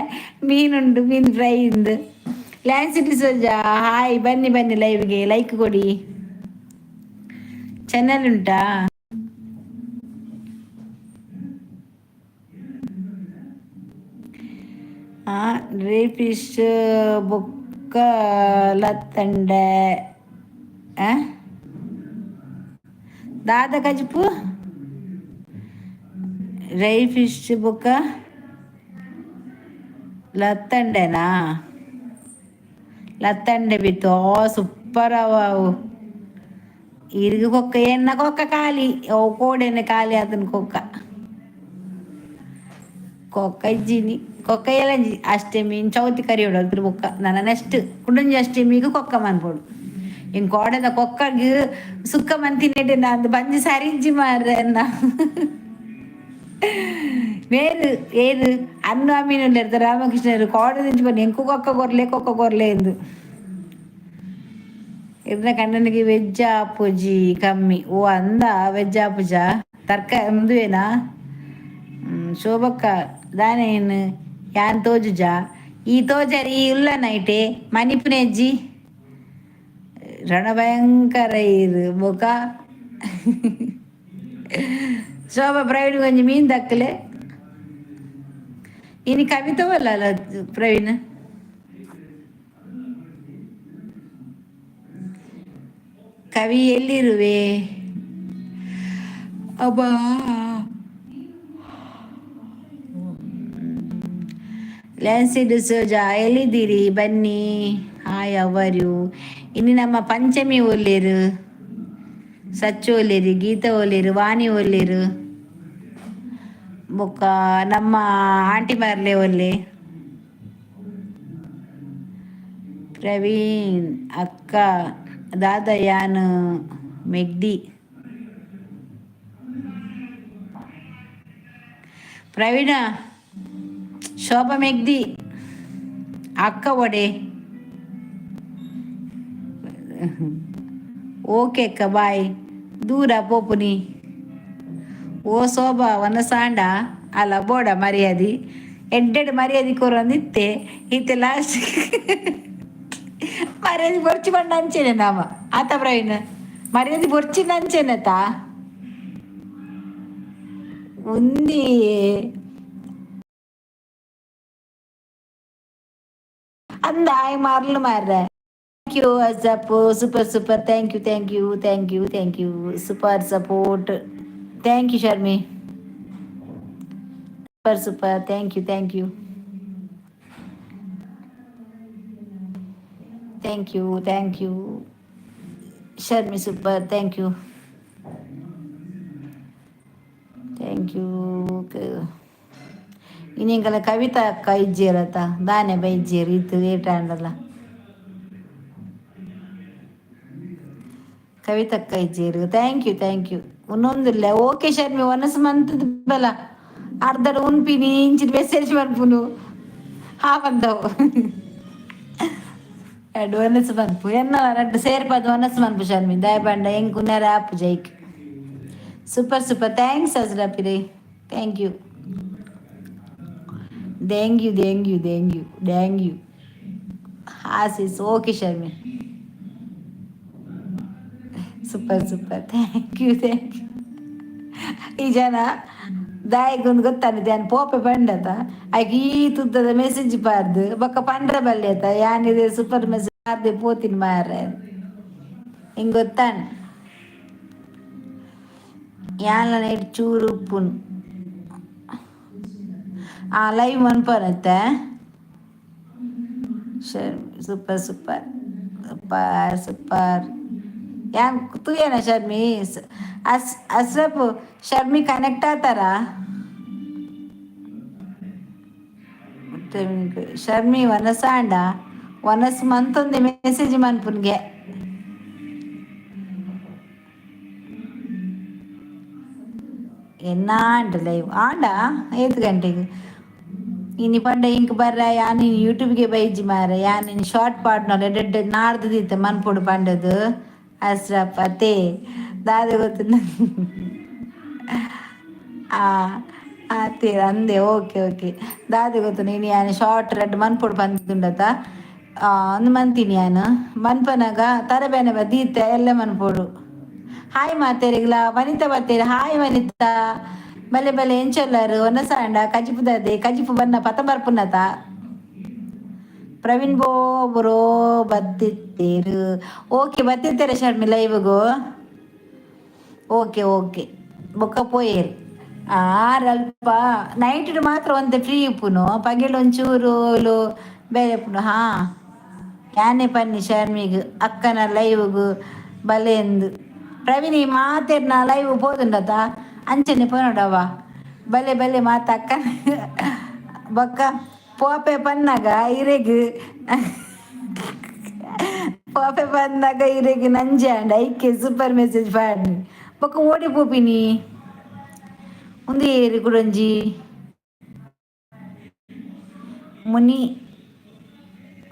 ಮೀನುಂಡು ಮೀನ್ ಫ್ರೈ ಇಂದು. ಲ್ಯಾನ್ಸಿ ಡಿಸೋಜಾ ಹಾಯ್, ಬನ್ನಿ ಬನ್ನಿ ಲೈವ್ಗೆ ಲೈಕ್ ಕೊಡಿ. ಚಾನೆಲ್ ಉಂಟಾ? ಡ್ರೈ ಫಿಶ್ ಬೊಕ್ಕ ಲತ್ತಂಡೆ ದಾದ ಕಜಿಪು? ಡ್ರೈ ಫಿಶ್ ಬೊಕ್ಕ ಲತ್ತಂಡೆನಾ? ಲತ್ತಂಡೆ ಬಿತ್ತು ಸೂಪರ್ ಅವು. ಇರ್ಗ್ ಕೊಕ್ಕ ಎನ್ನ ಕೊಕ್ಕ ಖಾಲಿ ಓ ಕೋಡೆನೆ ಖಾಲಿ ಆತನ ಕೊಕ್ಕ. ಕೊಕ್ಕ ಇಜ್ಜಿನಿ ಕೊಕ್ಕ ಎಲ್ಲಂಜಿ ಅಷ್ಟಮಿ ಚೌತಿ ಕರಿಯೋಡು ಅಲ್ತ್ರ ಬೊಕ್ಕ ನನ ನೆಕ್ಸ್ಟ್ ಕುಡೊಂಜಿ ಅಷ್ಟಮಿಗ್ ಕೊಕ್ಕ ಮನ್ಪೊಡು. ಇನ್ ಕೋಡೆದ ಕೊಕ್ಕಗ್ ಸುಕ್ಕ ಮಂತಿನೆಟ್ ನಂದು ಬಂಜಿ ಸರಿಜ್ಜಿ ಮಾರ್ರೆ ಎನ್ನ. ಮೇರು ಏರು ಅನ್ನು ಅಮೀನ್ ಉಲ್ಲೆರ್ ರಾಮಕೃಷ್ಣರು ಕೋಡೆ ದಿಂಚಿ ಬನ್ನಿ ಎಂಕು ಕೊಕ್ಕ ಕೊರ್ಲೆ ಕೊಕ್ಕ ಕೊರ್ಲೆ ಎಂದು. ಇರ್ನ ಕಣ್ಣನಿಗೆ ವೆಜ್ ಆಪುಜಿ ಕಮ್ಮಿ. ಓ ಅಂದ ವೆಜ್ ಆಪುಜ ತರ್ಕ ಉಂದುವೇನಾ? ಶೋಭಕ್ಕ ದಾನೇನ್ ಯಾನ್ ತೋಜುಜ? ಈ ತೋಜರಿ ಈ ಉಲ್ಲ ನೈಟೆ ಮನಿಪುನೆಜ್ಜಿ ರಣಭಯಂಕರ ಇರು ಬೊಕ ಶೋಭಾ ಪ್ರವೀಣ್ ಒಂಜಿ ಮೀನ್ ದಕ್ಕಲೆ. ಇನಿ ಕವಿತವಲ್ಲ ಅಲ್ಲ ಪ್ರವೀಣ್? ಕವಿ ಎಲ್ಲಿರುವೆ? ಅಬ್ಬಾ ಲ್ಯಾನ್ಸಿ ಡಿಸೋಜಾ ಎಲ್ಲಿದ್ದೀರಿ ಬನ್ನಿ. Hi how are you? ಇನ್ನು ನಮ್ಮ ಪಂಚಮಿ ಒಲ್ಲೇರು, ಸಚ್ಚು ಒಲ್ಲೇರು, ಗೀತಾ ಒಲ್ಲೇರು, ವಾಣಿ ಒಲ್ಲೇರು, ಬೊಕ್ಕ ನಮ್ಮ ಆಂಟಿ ಮಾರ್ಲೆ ಒಲ್ಲೆ. ಪ್ರವೀಣ್ ಅಕ್ಕ ದಾದ ಯಾನ್ ಮೆಗ್ಡಿ. ಪ್ರವೀಣ ಶೋಭಾ ಮೆಗ್ದಿ ಅಕ್ಕ ಒಡೆ. ಓಕೆ ಅಕ್ಕ ಬಾಯ್. ದೂರ ಪೋಪುನಿ. ಓ ಶೋಭಾ ವನಸಾಂಡ ಅಲ್ಲ ಬೋಡ ಮರ್ಯಾದಿ ಎಡ್ಡೆಡ್ ಮರ್ಯಾದಿ ಕೊರೊಂದಿತ್ತೆ ಇತ್ತೆ ಲಾಸ್ಟ್ ಮರ್ಯಾದಿ ಬೊರ್ಚಿ ಪಂಡ ಅಂಚೆನೆ ನಾಮ ಆತ ಪ್ರವೀಣ್ ಮರ್ಯಾದಿ ಬೊರ್ಚಿನ ಅಂಚೆನೆತಾ? ఉంది. ಅಂದ ಆಯ್ ಮಾರ್ಲು ಮಾರ್ರೆ. Thank you ಅಜ್ಜಪ್ಪು, super super, thank you, thank you, thank you, thank you, super support, thank you Sharmi, super super, thank you, thank you, thank you, thank you Sharmi, super, thank you, thank you. ಇನ್ನಿಂಗಲ Kavitha ಅಕ್ಕ ಇಜ್ಜೇರತ್ತ ದಾನೆ ಬೈಜ್ಜೇರು ಇತ್ತು ಏಟಾಂಡಲ. ಕವಿತಕ್ಕ ಇಜ್ಜೇರು, thank you, thank you. ಒಂದೊಂದಿಲ್ಲ. Okay Sharmi, ಒನಸ್ ಮಂತದ ಬಲ ಅರ್ಧಡ್ ಉನ್ಪಿನಿ ಇಂಚಿನ ಮೆಸೇಜ್ ಮನ್ಪುನು. ಹಾ ಬಂದವು ಎರಡು ಒನಸ್ ಮನ್ಪು ಎನ್ನ ರಡ್ಡು ಸೇರ್ಪದು ಒನಸ್ ಮನ್ಪು ಶರ್ಮಿ. ದಯಪಂಡ ಎಂಕ್ ಆಪು ಜೈಕ್. ಸೂಪರ್ ಸೂಪರ್, thanks ಅಜ್ರಪಿರೆ, thank you, thank you, thank you, thank you, thank you. Asis, okay Sharmi, super super, thank you, thank you. ಈ ಜನ ದಾಯಿಗೊಂದು ಗೊತ್ತಾನಿದೆ ಯಾನ್ ಪೋಪೆ ಪಂಡತ ಐಕ್ ಈ ತುದ್ದದ ಮೆಸೇಜ್ ಪಾರ್ದು ಬೊಕ್ಕ ಪಂಡ್ರ ಬಲ್ಯತ ಯಾನಿದೆ ಸೂಪರ್ ಮೆಸೇಜ್ ಪಾರ್ದೆ ಪೋತಿನ ಮಾರ್ರೆ. ಹಿಂಗ್ ಗೊತ್ತಾನ್ ಯಾನ್ಲ ನೈಟ್ ಚೂರು ಉಪ್ಪುನ್ ಆ ಲೈವ್ ಮನ್ಪನತ್ತೆ. ಸರಿ, ಸೂಪರ್ ಸೂಪರ್ ಸೂಪರ್ ಸೂಪರ್. ಯಾನ್ ತೂಯನ ಶರ್ಮಿ ಅಸ್ ಅಸ್ರಪ್ ಶರ್ಮಿ ಕನೆಕ್ಟ್ ಆತಾರ. ಶರ್ಮಿ ವನಸಾಂಡ ವನಸ್ ಮಂತೊಂದು ಮೆಸೇಜ್ ಮನ್ಪುನ್ಗೆ. ಎನ್ನ ಆಂಡ ಲೈವ್ ಆಂಡ ಏತ್ ಗಂಟೆಗೆ ಇನಿ ಪಂಡ ಇಂಕ್ ಬರ್ರ. ಯಾನ್ ಯೂಟ್ಯೂಬ್ಗೆ ಬೈಜಿ ಮಾರ. ಯಾನ್ ಇನಿ ಶಾರ್ಟ್ ಪಾಡ್ನಲ್ಲ ಎಡ್ಡೆ ನಾಡ್ದದಿತ್ತೆ ಮನ್ಪೊಡು ಪಂಡದು. ಅಸ್ರಪ್ ಅತ್ತೆ ದಾದ ಗೊತ್ತು ಆ ಆತೆ ಅಂದೆ. ಓಕೆ ಓಕೆ, ದಾದ ಗೊತ್ತು ನೀನು ಯಾನ್ ಶಾರ್ಟ್ ರೆಡ್ ಮನ್ಪೊಡು ಪಂದುಂಡತ ಅಂದು ಮಂತೀನಿ. ಯಾನ್ ಮನ್ಪನಾಗ ತರಬೇನೆ ಬದೀತೆ ಎಲ್ಲ ಮನ್ಪೊಡು. ಹಾಯ್ ಮಾತೇರಿಗ್ಲ. ವನಿತಾ ಬತ್ತೇರಿ, ಹಾಯ್ ವನಿತಾ. ಬಲೆ ಬಲೆ ಎಂಚೊಲ್ಲರು ಒನಸಾಂಡ ಕಜಿಪುದದೆ ಕಜಿಪು ಬನ್ನ ಪತ ಬರ್ಪುನತ. ಪ್ರವೀಣ್ ಬೋ bro ಬತ್ತಿತ್ತೇರು. Okay, ಬತ್ತಿತ್ತೇರೆ Sharmi ಲೈವ್ಗು. Okay okay, ಬೊಕ್ಕ ಪೋಯೇರು ಆರಲ್ಪ ನೈಟ್ ಮಾತ್ರ ಒಂತೆ ಫ್ರೀ ಉಪ್ಪುನು, ಪಗೆಲ್ ಒಂಚೂರು ಬೇರೆ ಉಪ್ಪುನು. ಹಾ, ಯಾನೆ ಪನ್ನಿ ಶರ್ಮಿಗ್ ಅಕ್ಕನ ಲೈವ್ಗು ಬಲೆಂದು. ಪ್ರವೀಣಿ ಮಾತೆರ್ನ ಲೈವ್ ಪೋದುಂಡತ ಅಂಚನೆ ಪನೊಡವ ಬಲೆ ಬಲೆ ಮಾತ ಅಕ್ಕನ. ಬೊಕ್ಕ ಪೋಪೆ ಪನ್ನಾಗ ಇರೆಗ್, ಪೋಪೆ ಪನ್ನಾಗ ಇರೆಗ್ ನಂಜೆ ಅಂಡ ಐಕೆ ಸೂಪರ್ ಮೆಸೇಜ್ ಪಾಡ್ನಿ. ಬೊಕ್ಕ ಓಡಿ ಪೋಪಿನಿ. ಉಂದು ಏರಿ ಕುಡೊಂಜಿ ಮುನಿ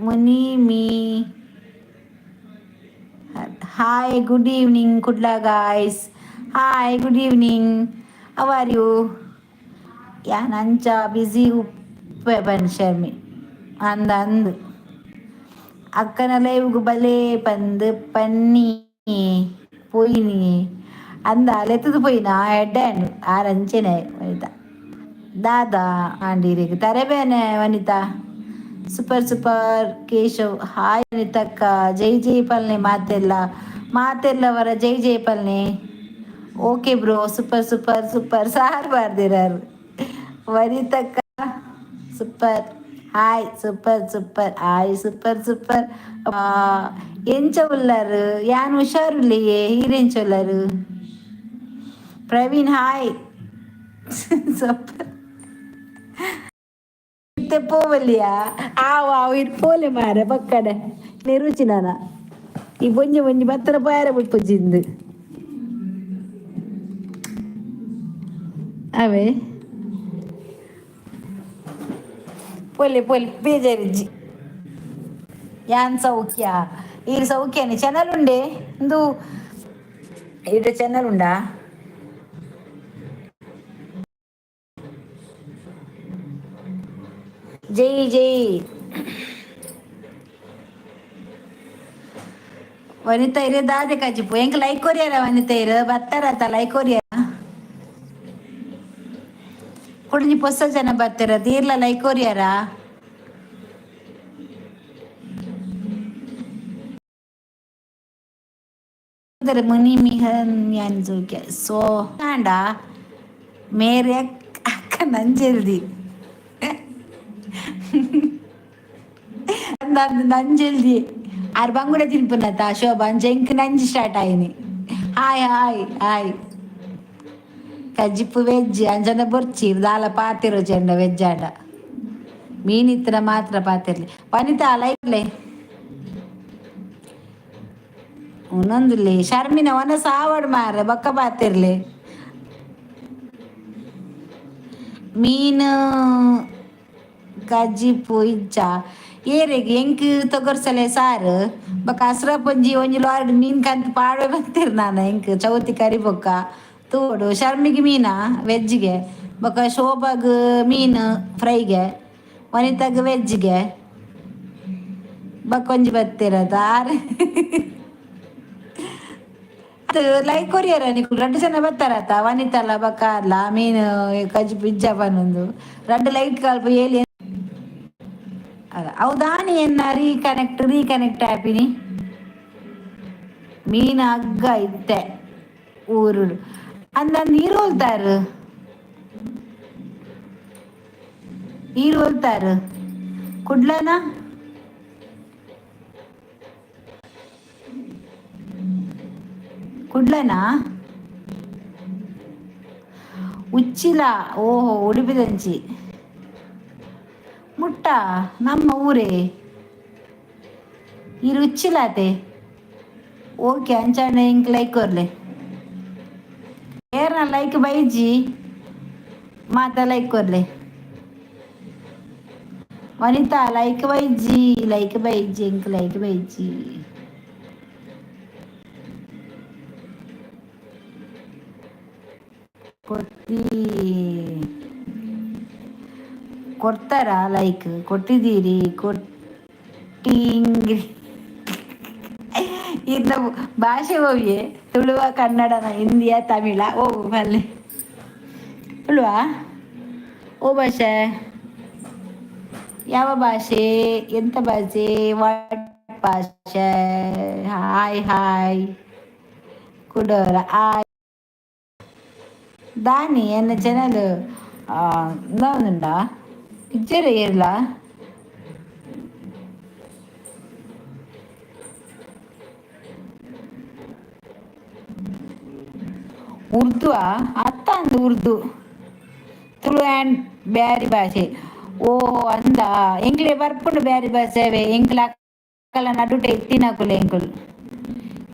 ಮುನಿ me. Hi, good evening Kudla guys. Hi, good evening, how are you? ಯಾನ್ ಅಂಚ ಬ್ಯುಸಿ ಉಪ್ಪೆ ಬನ್ ಶರ್ಮಿ. ಅಂದ ಅಂದು ಅಕ್ಕನ ಲೈವ್ಗ್ ಬಲೆ ಪಂದ್ ಪನ್ನಿ ಪೋಯಿನಿ ಅಂದ ಲೆತ್ತದು ಪೋಯಿನ ಎಡ್ಡೆ ಆಂಡ್ ಆರ್ ಅಂಚೆನೆ. ವನಿತಾ ದಾದಾ ಆಂಡೀರಿಗೆ ತರೆಬೇನೆ Vanitha. Super super Keshav. Hi ವನಿತಕ್ಕ, ಜೈ ಜೈ ಪಲ್ನೆ. ಮಾತೆಲ್ಲ ಮಾತೆಲ್ಲವರ ಜೈ ಜೈ ಪಲ್ನೆ. Okay bro, super super super sir ಬರ್ದಿರಾರು. ವನಿತಕ್ಕ super. Hi, super super. Hi, super super. ಎಂಚ ಉಲ್ಲರು? ಯಾನ್ ಹುಷಾರುಲ್ಲೆಯೇ, ಈರೆಂಚ ಉಲ್ಲರು? Praveen hi, super. ಇತ್ತೆ ಪೋವಲ್ಲಿಯಾ? ಆವು ಆವು, ಇರ್ ಪೋಲೆ ಮಾರೆ ಪಕ್ಕಡೆ ನೆರುಚಿನಾನ ಈ ಬೊಂಜಿ ಬೊಂಜಿ ಬತ್ತರ ಪೋಯಾರ ಬಿಡ್ಪುಜಿಂದು ಅವೇ. ಪೋಲೆ ಪೋಲೆ, ಬೇಜಾರಿಜ್ಜಿ. ಯಾನ್ ಸೌಖ್ಯ, ಈರ್ ಸೌಖ್ಯನೆ? ಚಾನಲ್ ಉಂಡೆ ಇಂದು ಈಡ ಚಾನಲ್ ಉಂಡಾ? ಜೈ ಜೈ ವನಿತಾ ಇರೆ ದಾದೆ ಕಜಿಪು ಎಂಕ್ ಲೈಕ್ ಕೊರಿಯರ. ವನಿತಾ ಇರು ಬತ್ತಾರತ್ತ ಲೈಕ್ ಕೊರಿಯರ. ಕುಡಿಂಜಿ ಪೊಸ ಜನ ಬರ್ತಾರ ತೀರ್ಲ ಲೈಕ್ ಕೊರಿಯಾರ. ಮುನಿ ಮಿಹನ್ ಯಾನ್ ಸೋ ಆಂಡ ಮೇರೆ ಅಕ್ಕ ನಂಜೆಲ್ದಿ ನಂಜೆಲ್ದಿ ಆರ್ ಬಂಗುಡೆ ತಿನ್ಪುನತ ಶೋಭಾ ಅಂಚ ಎಂಕ್ ನಂಜಿ ಸ್ಟಾರ್ಟ್ ಆಯಿನಿ. Hi hi hi. ಕಜ್ಜಿಪ್ಪು ವೆಜ್ ಅಂಚನೆ ಬೊರ್ಚಿ ದಾಲ ಪಾತೆರು ಚೆಂಡ ವೆಜ್ ಆಂಡ ಮೀನ್ ಇತ್ತಿನ ಮಾತ್ರ ಪಾತೆರ್ಲಿ. ವನಿತಾ ಲೈಕ್ಲೆ ಉನ್ನೊಂದುಲ್ಲೆ ಶರ್ಮಿನ ಒನ ಸಾವಡ್ ಮಾರ್ರೆ ಬೊಕ್ಕ ಪಾತೆರ್ಲೆ. ಮೀನು ಕಜ್ಜಿಪ್ಪು ಇಜ್ಜ ಏರೆಗ್ ಎಂಕ್ ತೊಗರ್ಸಲೆ ಸಾರು ಬೊಕ್ಕ ಅಸ್ರಪೊಂಜಿ ಒಂಜಿ ಲಾರಿಡ್ ಮೀನ್ ಕಂತ್ ಪಾಡ್ವೆ ಬಂತೀರ್ ನಾನ ಎಂಕ್ ಚೌತಿ ಕರಿ ಬೊಕ್ಕ ತೂವೊಡು. ಶರ್ಮಿಗೆ ಮೀನಾ ವೆಜ್ಗೆ ಬೊಕ್ಕ ಶೋಭಾಗ್ ಮೀನು ಫ್ರೈಗೆ ವನಿತಾಗ್ ವೆಜ್ಗೆ ಬೊಕ್ಕ ಒಂಜಿ ಬತ್ತೆರ್ ಆರ್ ಲೈಕ್ ಕೊರಿಯರ ನಿಕುಲು ರಡ್ಡ್ ಜನ ಬತ್ತಾರತ ವನಿತಲ ಬೊಕ್ಕ ಆರ್ಲ ಮೀನು ಕಜ್ಜಿಪ್ಪು ಇಜ್ಜ ಪನೊಂದು ರಡ್ಡ್ ಲೈಕ್ ಅಲ್ಪ ಏಲಿ ಅವು ದಾನಿ ಎನ್ನ ರೀಕನೆಕ್ಟ್ ರೀಕನೆಕ್ಟ್ ಆಪಿನಿ. ಮೀನು ಹಗ್ಗ ಇತ್ತೆ ಊರುಡು ಅಂದ ನೀರು ಹೋಲ್ತಾರು ನೀರು ಹೋಲ್ತಾರು ಕುಡ್ಲನ ಕುಡ್ಲನಾ ಉಚ್ಚಿಲ. ಓಹೋ, ಉಡುಪಿದಂಚಿ ಮುಟ್ಟ ನಮ್ಮ ಊರೇ ಈರ್ ಉಚ್ಚಿಲಾತೆ. ಓಕೆ, ಅಂಚಾಂಡ ಎಂಕ್ ಲೈಕ್ ಕೊರ್ಲೆ. ಏರ್ನ ಲೈಕ್ ಬೈಜಿ ಮಾತ ಲೈಕ್ ಕೊರ್ಲೆ. ವನಿತಾ ಲೈಕ್ ಬೈಜಿ ಲೈಕ್ ಬೈಜಿ ಎಂಕ್ ಲೈಕ್ ಬೈಜಿ. ಕೊಟ್ಟಿ ಕೊಡ್ತಾರಾ ಲೈಕ್ ಕೊಟ್ಟಿದ್ದೀರಿ ಕೊಟ್ಟಿಂಗ್ರಿ. ಇನ್ನು ಭಾಷೆ ಹೋಗಿ ತುಳುವ ಕನ್ನಡನ ಹಿಂದಿಯ ತಮಿಳ ಓ ಅಲ್ಲಿ ತುಳುವ ಓ ಭಾಷೆ ಯಾವ ಭಾಷೆ ಎಂತ ಭಾಷೆ what ಭಾಷೆ. ಹಾಯ್ ಹಾಯ್ ಕುಡೋರ ಆಯ್ ದಾನಿ ಎನ್ನ ಚಾನಲ್ ಉಂಡಾ ಇಜ್ಜೆರ್ ಏರ್ಲ. ಉರ್ದು ಅತ್ತ ಅಂದ್ ಉರ್ದು ತುಳು ಆ್ಯಂಡ್ ಬ್ಯಾರಿ ಭಾಷೆ. ಓ ಅಂದ ಎಂಕ್ಲೆ ಬರ್ಪುಂಡು ಬ್ಯಾರಿ ಭಾಷೆ ಅವೇ ಎಂಕ್ಲ ಅಕ್ಕಲ ನಡುಟೆ ಇತ್ತಿನಕುಲು ಎಂಕುಲು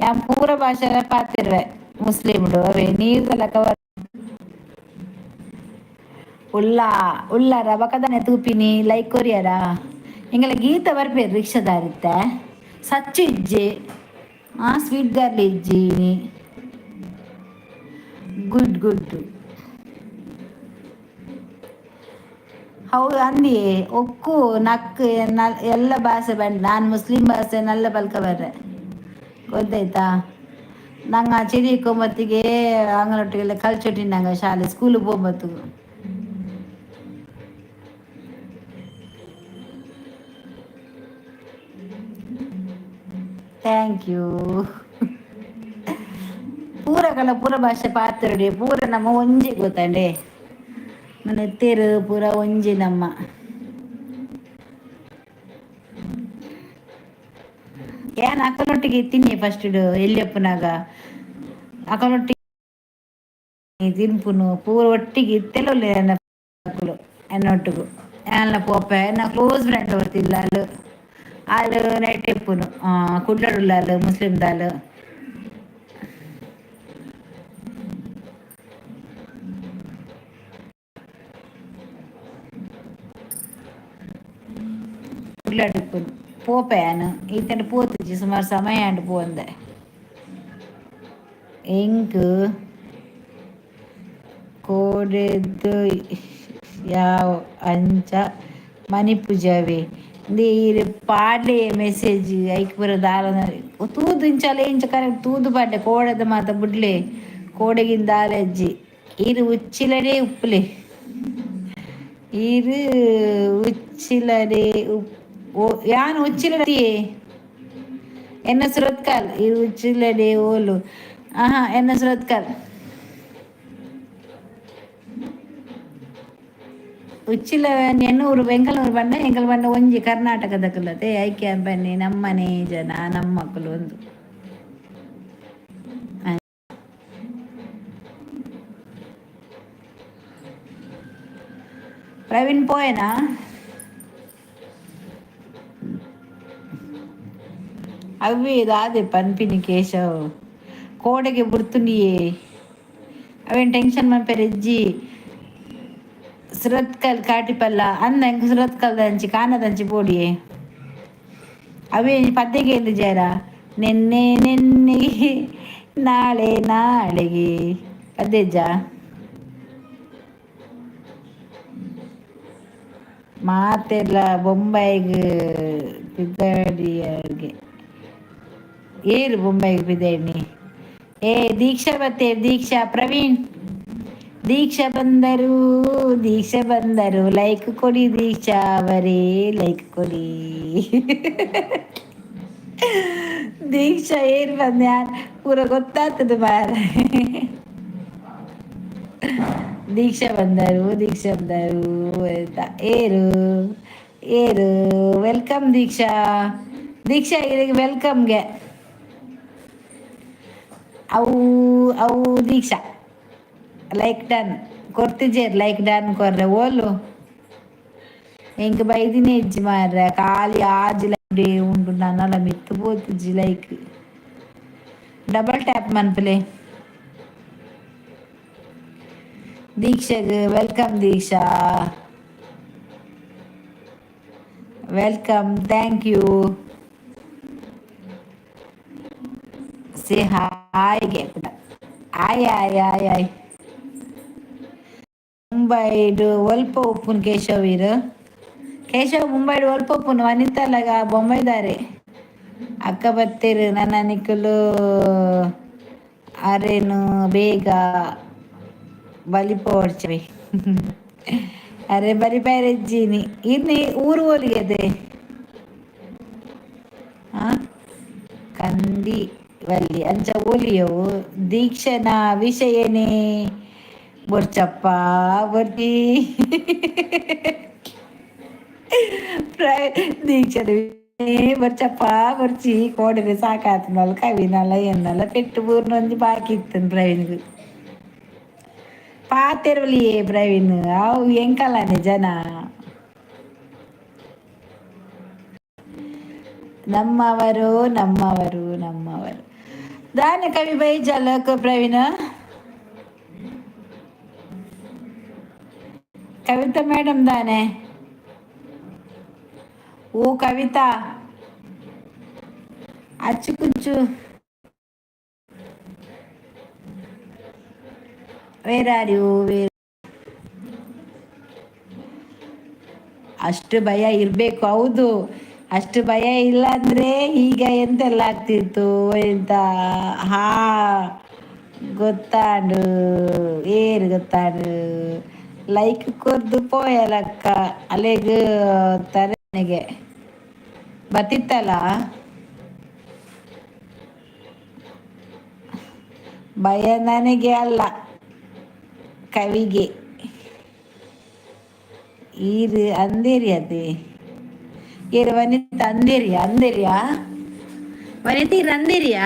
ಯಾನ್ ಪೂರ ಭಾಷೆ ಪಾತೆರುವೆ ಮುಸ್ಲಿಮ್ಡು ಅವೇ ನೀರ್ದ ಕವರ್ ಉಲ್ಲ ಉಲ್ಲಾರ ಬಕದನೆ ತೂಪಿನಿ ಲೈಕ್ ಕೊರಿಯರ. ಎಂಗಲ ಗೀತ ಬರ್ಪೇರು ರಿಕ್ಷಾದಾರಿತ್ತೆ ಸಚ್ಚು ಇಜ್ಜೆ ಆ ಸ್ವೀಟ್ ಗರ್ಲ್ ಇಜ್ಜಿ. Good good. ಹೌದು ಅಂದಿಯೇ ಒಕ್ಕು ನಕ್ಕು ಎಲ್ಲ ಭಾಷೆ ಬಂಡ್ ನಾನು ಮುಸ್ಲಿಂ ಭಾಷೆ ನಲ್ಲ ಬಲ್ಕ ಬರ್ರೆ ಗೊತ್ತಾಯ್ತಾ. ನಂಗೆ ಚಿರಿ ಕೊಂಬತ್ತಿಗೆ ಅಂಗನೊಟ್ಟಿಗೆಲ್ಲ ಕಲ್ಚೊಟ್ಟಿ ನಂಗೆ ಶಾಲೆ ಸ್ಕೂಲ್ ಹೋಗ್ಬತ್ತು. Thank you. ಪೂರ ಕಲ ಪೂರ ಭಾಷೆ ಪಾತೆರೊಡಿ ಪೂರ ನಮ್ಮ ಒಂಜಿ ಗೊತ್ತಂಡೆ ಮನೆ ತೇರು ಪೂರ ಒಂಜಿ ನಮ್ಮ. ಏನ್ ಅಕ್ಕನೊಟ್ಟಿಗೆ ತಿನ್ನಿ ಫಸ್ಟ್ ಎಲ್ಲಿಯಪ್ಪನಾಗ ಅಕ್ಕನೊಟ್ಟಿಗೆ ತಿನ್ಪುನು ಪೂರ ಒಟ್ಟಿಗೆ ಇತ್ತೆಲ್ಲ ಅಕ್ಕಲು ಎನ್ನೊಟ್ಟಿಗೂ ಏನ್ಲ ಪೋಪೆ ನಾ ಕ್ಲೋಸ್ ಫ್ರೆಂಡ್ ಬರ್ತಿಲ್ಲ ಅಲ್ಲು ಆಲ್ ನೈಟ್ ಇಪ್ಪುನು ಕುಡ್ಲಡುಲ್ಲಾಲ್ ಮುಸ್ಲಿಂ ದಾಲ್. ಕುಡ್ಲಡ್ ಪೋಪೆ ಯಾನ್ ಈತಂಡ ಪೋತುಜಿ ಸುಮಾರು ಸಮಯ ಆಂಡ್ ಪೋಂದೆ. ಎಂಕ್ ಕೋಡೆದ್ದು ಯಾವ್ ಅಂಚ ಮನಿಪುಜವೆ ಈರ್ ಪಾಡ್ಲೆ ಮೆಸೇಜ್ ಐಕ್ ಪೂರ ದಾಲ ತೂದು ಇಂಚಾಲ ಇಂಚ ಕರೆಕ್ಟ್ ತೂದು ಪಾಡ್ಲೆ ಕೋಡೆದ ಮಾತ ಬುಡ್ಲೆ ಕೋಡೆಗಿಂದ ದಾಲ ಇಜ್ಜಿ ಈರ್ ಉಚ್ಚಿಲಡೇ ಉಪ್ಪುಲೆ. ಈರ್ ಉಚ್ಚಿಲಡೆ ಯಾನ್ ಉಚ್ಚಿಲಡೆ ಎನ್ನ ಸುರತ್ಕಲ್. ಈರ್ ಉಚ್ಚಿಲಡೆ ಓಲು? ಆಹಾ, ಎನ್ನ ಸುರತ್ಕಲ್. ಉಚ್ಚಿಲ ಎನ್ನೂರು ಬೆಂಗಳೂರು ಬಣ್ಣ ಎಂಕಲ್ ಬಣ್ಣ ಒಂಜಿ ಕರ್ನಾಟಕದಕುಲತೆ. ಐಕ್ಯ ಬನ್ನಿ ನಮ್ಮನೆ ಜನ ನಮ್ಮಕ್ಕಳು ಒಂದು. ಪ್ರವೀಣ್ ಪೋಯನಾ? ಅವಿ ದಾದೆ ಪನ್ಪಿನಿ ಕೇಶವ್, ಕೋಡೆಗೆ ಬುಡ್ತುಂಡಿಯೇ. ಅವೇನು ಟೆನ್ಷನ್ ಮನ್ಪೆರೆ ಇಜ್ಜಿ. ಸುರತ್ಕಲ್ ಕಾಟಿಪಲ್ಲ ಅಂದ ಎಂಕ್ ಸುರತ್ಕಲ್ ದಂಚಿ ಕಾನದಂಚಿ ಪೋಡಿಯೇ. ಅವೇ ಪದ್ದೆಗೆ ಎಂದು ಜೇರ ನಿನ್ನೆ ನಿನ್ನೆಗೆ ನಾಳೆ ನಾಳೆಗೆ ಪದ್ದೆಜ್ಜ ಮಾತೆರ್ಲ ಬೊಂಬಾಯಿಗ್ ಪಿದಡಿಯಗೆ. ಏರು ಬೊಂಬಾಯಿಗ್ ಪಿದಡಿನಿ? ಏ ದೀಕ್ಷಾ ಬತ್ತೆ, ದೀಕ್ಷಾ ಪ್ರವೀಣ್, ದೀಕ್ಷಾ ಬಂದರು, ದೀಕ್ಷಾ ಬಂದರು. ಲೈಕ್ ಕೊಡಿ ದೀಕ್ಷಾ ಅವರೇ, ಲೈಕ್ ಕೊಡಿ. ದೀಕ್ಷಾ ಏರ್ ಬಂದ ಪೂರ ಗೊತ್ತಾಗ್ತದೆ ಮಾರ್ರೆ. ದೀಕ್ಷಾ ಬಂದರು, ದೀಕ್ಷಾ ಬಂದರು ಅಂತ. ಏರು ಏರು? Welcome ದೀಕ್ಷಾ. ದೀಕ್ಷಾ ಇರಿಗೆ ವೆಲ್ಕಮ್ಗೆ. ಅವು ಅವು ದೀಕ್ಷಾ ಲೈಕ್ ಡನ್ ಕೊರ್ತಿಜೇರ್. ಲೈಕ್ ಡನ್ ಕೊರ್ರೆ. ಓಲು ಎಂಕ್ ಬೈದಿನಿ ಇಜ್ಜಿ ಮಾರ್ರೆ. ಖಾಲಿ ಆಜಿ ಲೈಕ್ ಉಂಡು, ನನಲ ಮಿತ್ತ್ ಪೋತುಜಿ ಲೈಕ್. ಡಬಲ್ ಟ್ಯಾಪ್ ಮನ್ಪುಲೆ. ದೀಕ್ಷೆಗ್ welcome. Deeksha welcome, thank you. Say ಹಾಯ್ಗೆ. ಆಯ್ ಆಯ್ ಆಯ್ ಆಯ್. ಮುಂಬೈಡ್ ಒಲ್ಪ ಉಪ್ಪುನ್ ಕೇಶವ್ ಇರು? ಕೇಶವ್ ಮುಂಬೈಡ್ ಒಲ್ಪ ಉಪ್ಪುನು? ವನಿತಲಗ ಬೊಂಬೈದಾರೆ. ಅಕ್ಕ ಬತ್ತೇರು ನನ್ನ ನಿಕುಲು ಅರೇನು ಬೇಗ ಬಲಿಪೋಡ್ಚವಿ. ಅರೆ ಬಲಿಪೈರೆಜ್ಜಿನಿ. ಇನ್ನು ಊರು ಒಲಿಯದೆ ಕಂದಿ ವಲ್ಲಿ ಅಂಚ ಒಲಿಯವು. ದೀಕ್ಷನ ವಿಷಯನೇ ಬೊರ್ಚಪ್ಪ ಬೊರ್ಚಿ. ದೀಕ್ಷನ ಬೊರ್ಚಪ್ಪ ಬೊರ್ಚಿ. ಕೋಡಿಗೆ ಸಾಕಾತ್ನಲ್ಲ ಕವಿನಲ್ಲ ಎನ್ನಲ್ಲ ಪೆಟ್ಟು ಬೂರ್ನೊಂಜಿ ಬಾಕಿ ಇತ್ತು ಪ್ರವೀಣ್ಗ್. ಪಾತೆರ್ವಲಿಯೇ ಪ್ರವೀಣ್, ಅವು ಎಂಕಲನೆ ಜನ. ನಮ್ಮವರು ನಮ್ಮವರು ನಮ್ಮವರು ದಾನೆ ಕವಿ ಬೈಜಲ್ಲ ಪ್ರವೀಣ. ಕವಿತಾ ಮೇಡಮ್ ದಾನೆ? ಓ ಕವಿತಾ, ಅಚ್ಚು ಕುಚ್ಚು. Where are you? Where? ಅಷ್ಟು ಭಯ ಇರಬೇಕು. ಹೌದು, ಅಷ್ಟು ಭಯ ಇಲ್ಲ ಅಂದರೆ ಈಗ ಎಂತೆಲ್ಲ ಆಗ್ತಿತ್ತು ಎಂತ. ಹಾ ಗೊತ್ತಾಂಡು, ಏರು ಗೊತ್ತಾಂಡು. ಲೈಕ್ ಕೊರ್ದು ಪೋಯಲಕ್ಕ ಅಲೆಗ್ ತರೆಗೆ ಬತ್ತಿತ್ತಲ್ಲ. ಭಯ ನನಗೆ ಅಲ್ಲ, ಕವಿಗೆ. ಈರು ಅಂದೇರಿ ಅದೇ ಏರು ವನಿತ ಅಂದೇರಿಯಾ? ಅಂದೇರಿಯಾ ವನಿತ? ಈರು ಅಂದೇರಿಯಾ?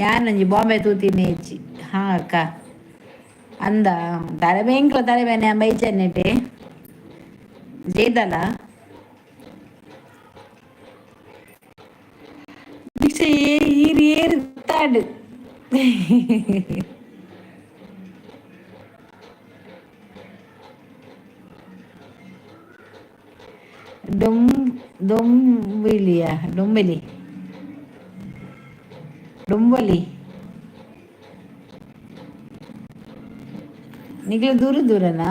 ಯಾನೊಂಜಿ ಬಾಂಬೆ ತೂತಿನಿ ಹೆಚ್ಚಿ. ಹಾ ಅಕ್ಕ ಅಂದ ತಲೆ ಬೆಂಕ್ಲ ತಲೆ ಬೇನೆ ಬೈಚನ್ನೆಟೆ ಜೇದಲ್ಲ. ದೀಕ್ಷೆ ಈರು ಏರು ಗೊತ್ತಾಡು. ಡೊಂ ಡೊಂಬಿಲಿಯ ಡೊಂಬಿಲಿ ಡೊಂಬಲಿ. ನಿಗ್ಲು ದೂರ ದೂರನಾ?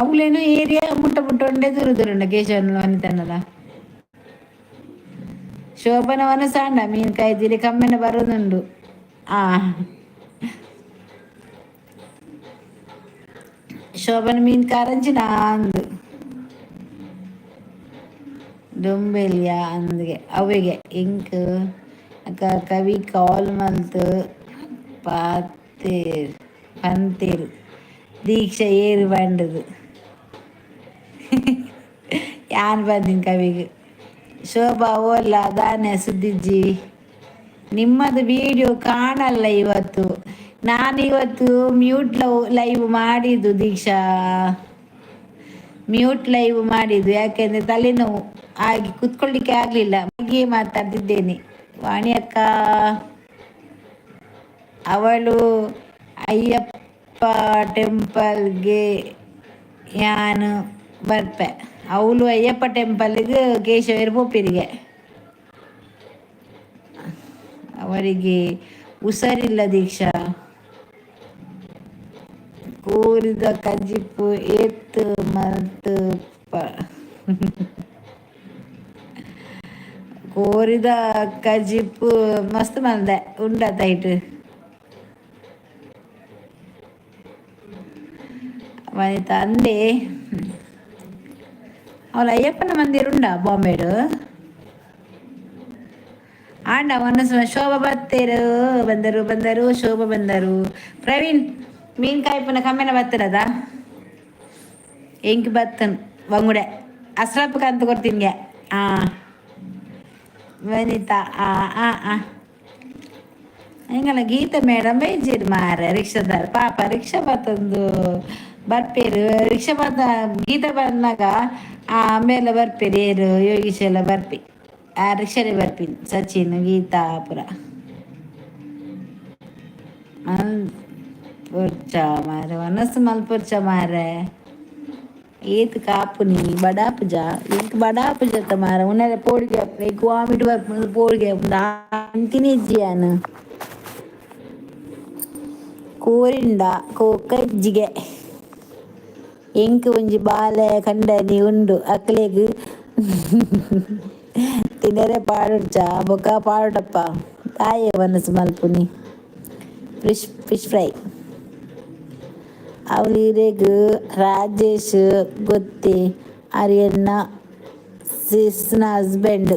ಅವುಲೇನು ಏರಿಯಾ ಮುಟ್ಟ ಮುಟ್ಟ ಉಂಡೆ. ದೂರ ದೂರ ಉಂಡ ಕೇಶವನ ವನಿತನಲ್ಲ. ಶೋಭನವನ ಸಾಂಡ ಮೀನು ಕಾಯ್ತೀರಿ ಕಮ್ಮೆನ ಬರೋದುಂಡು. ಆ Shobhan ಮೀನ್ ಕಾರಂಜಿನ ಅಂದು ದೊಂಬೆಲ್ಯ ಅಂದ್ಗೆ ಅವೆಗೆ ಇಂಕ್ ಅಕ್ಕ ಕವಿ ಕಾಲ್ ಮಲ್ತ್ ಪಾತೇರ್ ಪಂತೇರು ದೀಕ್ಷಾ ಏರು ಬಂಡದು ಯಾನ್ ಬಂದಿನ ಕವಿಗೆ. ಶೋಭಾ ಓಲ್ಲ ದಾನೆ ಸುದ್ದಿಜ್ಜಿ? ನಿಮ್ಮದು ವಿಡಿಯೋ ಕಾಣಲ್ಲ ಇವತ್ತು. ನಾನಿವತ್ತು ಮ್ಯೂಟ್ ಲೈವ್ ಮಾಡಿದ್ದು ದೀಕ್ಷಾ, ಮ್ಯೂಟ್ ಲೈವ್ ಮಾಡಿದ್ದು. ಯಾಕೆಂದರೆ ತಲೆನೋವು ಆಗಿ ಕೂತ್ಕೊಳ್ಳಿಕ್ಕೆ ಆಗಲಿಲ್ಲ, ಹಾಗೆಯೇ ಮಾತಾಡ್ತಿದ್ದೇನೆ. ವಾಣಿ ಅಕ್ಕ, ಅವಳು ಅಯ್ಯಪ್ಪ ಟೆಂಪಲ್ಗೆ ಯಾನು ಬರ್ಪೆ. ಅವಳು ಅಯ್ಯಪ್ಪ ಟೆಂಪಲ್ಗೆ ಕೇಶವರು ಪೋಪಿರಿಗೆ. ಅವರಿಗೆ ಹುಷಾರಿಲ್ಲ ದೀಕ್ಷಾ. ಕೋರಿದ ಕಜಿಪು ಏತ್ ಮಲ್ತ್ ಕೋರಿದ ಕಜಿಪು ಮಸ್ತ್ ಮಲ್ದೆ ಉಂಡತ ಇಟ್ಟು. ವನಿತಾ ಅಂದೆ ಅವಳ ಅಯ್ಯಪ್ಪನ ಮಂದಿರ ಉಂಡ ಬಾಂಬೆಡು. ಆಂಡ ಮನಸ್ಸು. ಶೋಭಾ ಬತ್ತೇರು, ಬಂದರು ಬಂದರು, ಶೋಭಾ ಬಂದರು. ಪ್ರವೀಣ್, ಮೀನ್ ಕಾಯ್ಪುನ ಕಮ್ಮೆನ ಬತ್ತಿರದ? ಎಂಕ್ ಬತ್ತನ್ ಬಂಗುಡೆ ಅಸ್ರಪ್ಪ ಕಂತ ಕೊಡ್ತೀನಿ. ಆ ವನಿತಾ, ಆ ಆ ಆ ಎಂಗಲ ಗೀತಾ ಮೇಡಮ್ ಬೇಜಾರು ಮಾರೆ. ರಿಕ್ಷಾದಾರ್ ಪಾಪ, ರಿಕ್ಷಾ ಬತ್ತೊಂದು ಬರ್ಪೇರು. ರಿಕ್ಷಾ ಬಂದ ಗೀತಾ ಬಂದಾಗ ಆಮೇಲೆ ಬರ್ಪೇರು. ಏರು ಯೋಗೀಶ್ ಎಲ್ಲ ಬರ್ಪಿ, ಆ ರಿಕ್ಷಾನೇ ಬರ್ಪಿನಿ. ಸಚಿನ್, ಗೀತಾ ಪುರ ಮಲ್ಪೊರ್ಚ ಮಾರೆ, ಮನಸ್ಸು ಮಲ್ಪೊರ್ಚ ಮಾರೆ. ಏತ್ ಕಾಪುನಿ ಬಡಾಪುಜ ಇಂಕ್ ಬಡಾಪುಜತ್ತ ಮಾರೆ. ಉನ್ನರೆ ಪೋಡಿಗೆ ಆಪುಂಡು ಎಂಕ್, ವಾಮಿಟ್ ಬರ್ಪುಂಡು, ಪೋಡಿಗೆ ಆಪುಂಡು. ಅಂತಿನ ಇಜ್ಜಿ ಯಾನ್. ಕೋರಿಂಡ ಕೋಕಜ್ಜಿಗೆ ಎಂಕ್ ಒಂಜಿ ಬಾಲೆ ಕಂಡನಿ ಉಂಡು. ಅಕ್ಲೆಗ್ ತಿನರೆ ಪಾಡುಡ್ಚ ಬೊಕ ಪಾಡುಡಪ್ಪ. ದಾಯೆ ವನಸ್ ಮಲ್ಪುನಿ? Fish fish fry ಅವ್ಲು ಇರೆಗ್ ರಾಜೇಶ್ ಗೊತ್ತೆ? ಆರ್ ಎನ್ನ ಸಿಸ್ನ ಹಸ್ಬೆಂಡ್.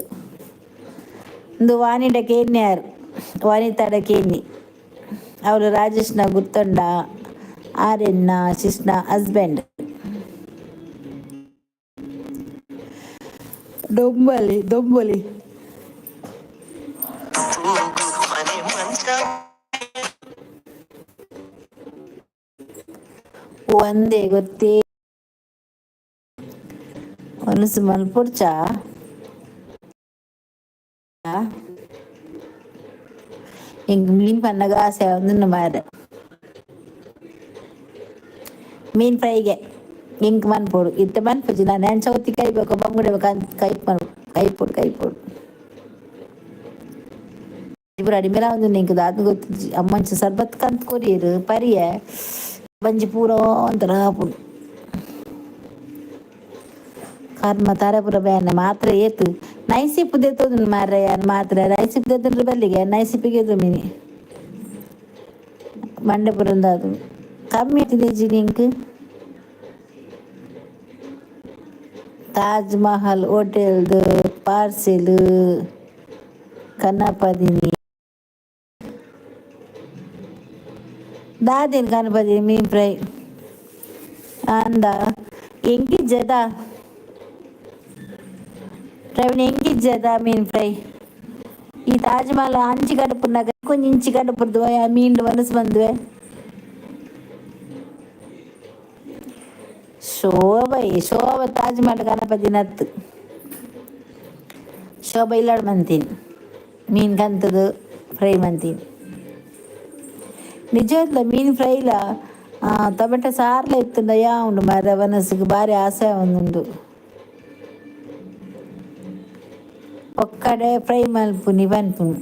ಉಂದು ವಾಣಿಡ ಕೇನ್ಯಾರ್, ವನಿತಾಡ ಕೇನಿ. ಅವ್ಲು ರಾಜೇಶ್ನ ಗುತ್ತುಂಡ? ಆರ್ ಎನ್ನ ಸಿಸ್ನ ಹಸ್ಬೆಂಡ್. ದೊಂಬಲಿ ದೊಂಬಲಿ. ಒಂದೇ ಗೊತ್ತೇ ವನಸ್ ಮಲ್ಪೊಡ್ಚ. ಎಂಕ್ ಮೀನ್ ಪನ್ನಗ ಆಸೆ ಆವೊಂದುಂಡು ಮಾರ್ರೆ. ಮೀನ್ ಫ್ರೈಗೆ ಎಂಕ್ ಮನ್ಪೊಡು. ಇತ್ತೆ ಮನ್ಪುಜಿ ನಾನು. ಯಾನ್ ಚೌತಿ ಕೈಬೇಕು, ಬಂಗುಡೆ ಕೈಪೊಡು ಕೈಪೊಡು ಕೈಪೊಡು. ಪೂರ ಅಡಿಮೇಲ ಆವೊಂದುಂಡು ಎಂಕ್ ದಾದ ಗೊತ್ತಿಜ್ಜಿ. ಅಮ್ಮಂಚ ಸರ್ಬತ್ ಕಂತ್ ಕೊರಿಯೆರ್ ಪರಿಯೆ, ಬಂಜಿ ಪೂರ ಒಂಥರ ಆಪುಂಡು. ಕರ್ಮ ತರೆ ಪೂರ ಬೇನೆ. ಮಾತ್ರೆ ಏತ್ ನೈಸಿಪ್ಪು ದೆತ್ತೊಂದುಂಡು ಮಾರ್ರೆ ಯಾನ್. ಮಾತ್ರೆ ನೈಸಿಪ್ಪು ದೆತ್ತೊಂಡ್ರೆ ಬಲ್ಲಿಗೆ ನೈಸಿಪ್ಪಿಗೆ ಮಿನಿ ಮಂಡೆ ಪೂರ ಉಂದಾತುಂಡು. ಕಮ್ಮಿ ಆತಿಜಿ ನಿಂಕ್? ತಾಜ್ ಮಹಲ್ ಹೋಟೆಲ್ದು ಪಾರ್ಸೆಲ್ ಕನಪದಿನಿ. ದಾದೆನ್ ಕನಪದಿನಿ? ಮೀನ್ ಫ್ರೈ ಅಂದ ಎಂಕಿಜ್ಜದ ಪ್ರವೀಣ್, ಎಂಕಿಜ್ಜದ ಮೀನ್ ಫ್ರೈ? ಈ ತಾಜ್ ಮಹಲ್ ಅಂಚಿ ಕಡಪುನಗ ಕೊಂಚ ಇಂಚಿ ಕಡಪುರ್ದು ಮೀನ್ ವನಸ್ ಬಂದುವೆ. ಶೋಭ ಶೋಭ ತಾಜ್ ಮಹಲ್ ಗಣಪತಿ ಶೋಭ ಇಲ್ಲಡ್ ಮಂತೀನಿ, ಮೀನ್ ಕಂತದು ಫ್ರೈ ಮಂತೀನಿ. ನಿಜವಾದ್ಲ ಮೀನ್ ಫ್ರೈಲ ಟೊಮೆಟೊ ಸಾರ್ಲ ಇತ್ತುಂಡ ಉಂಡು ಮಾರ್ರೆ. ವನಸ್ಸಿಗೆ ಬಾರಿ ಆಸೆ ಒಂದುಂಡು. ಪೊಕ್ಕಡೆ ಫ್ರೈ ಮಲ್ಪುನಿ ಪನ್ಪುನಿ.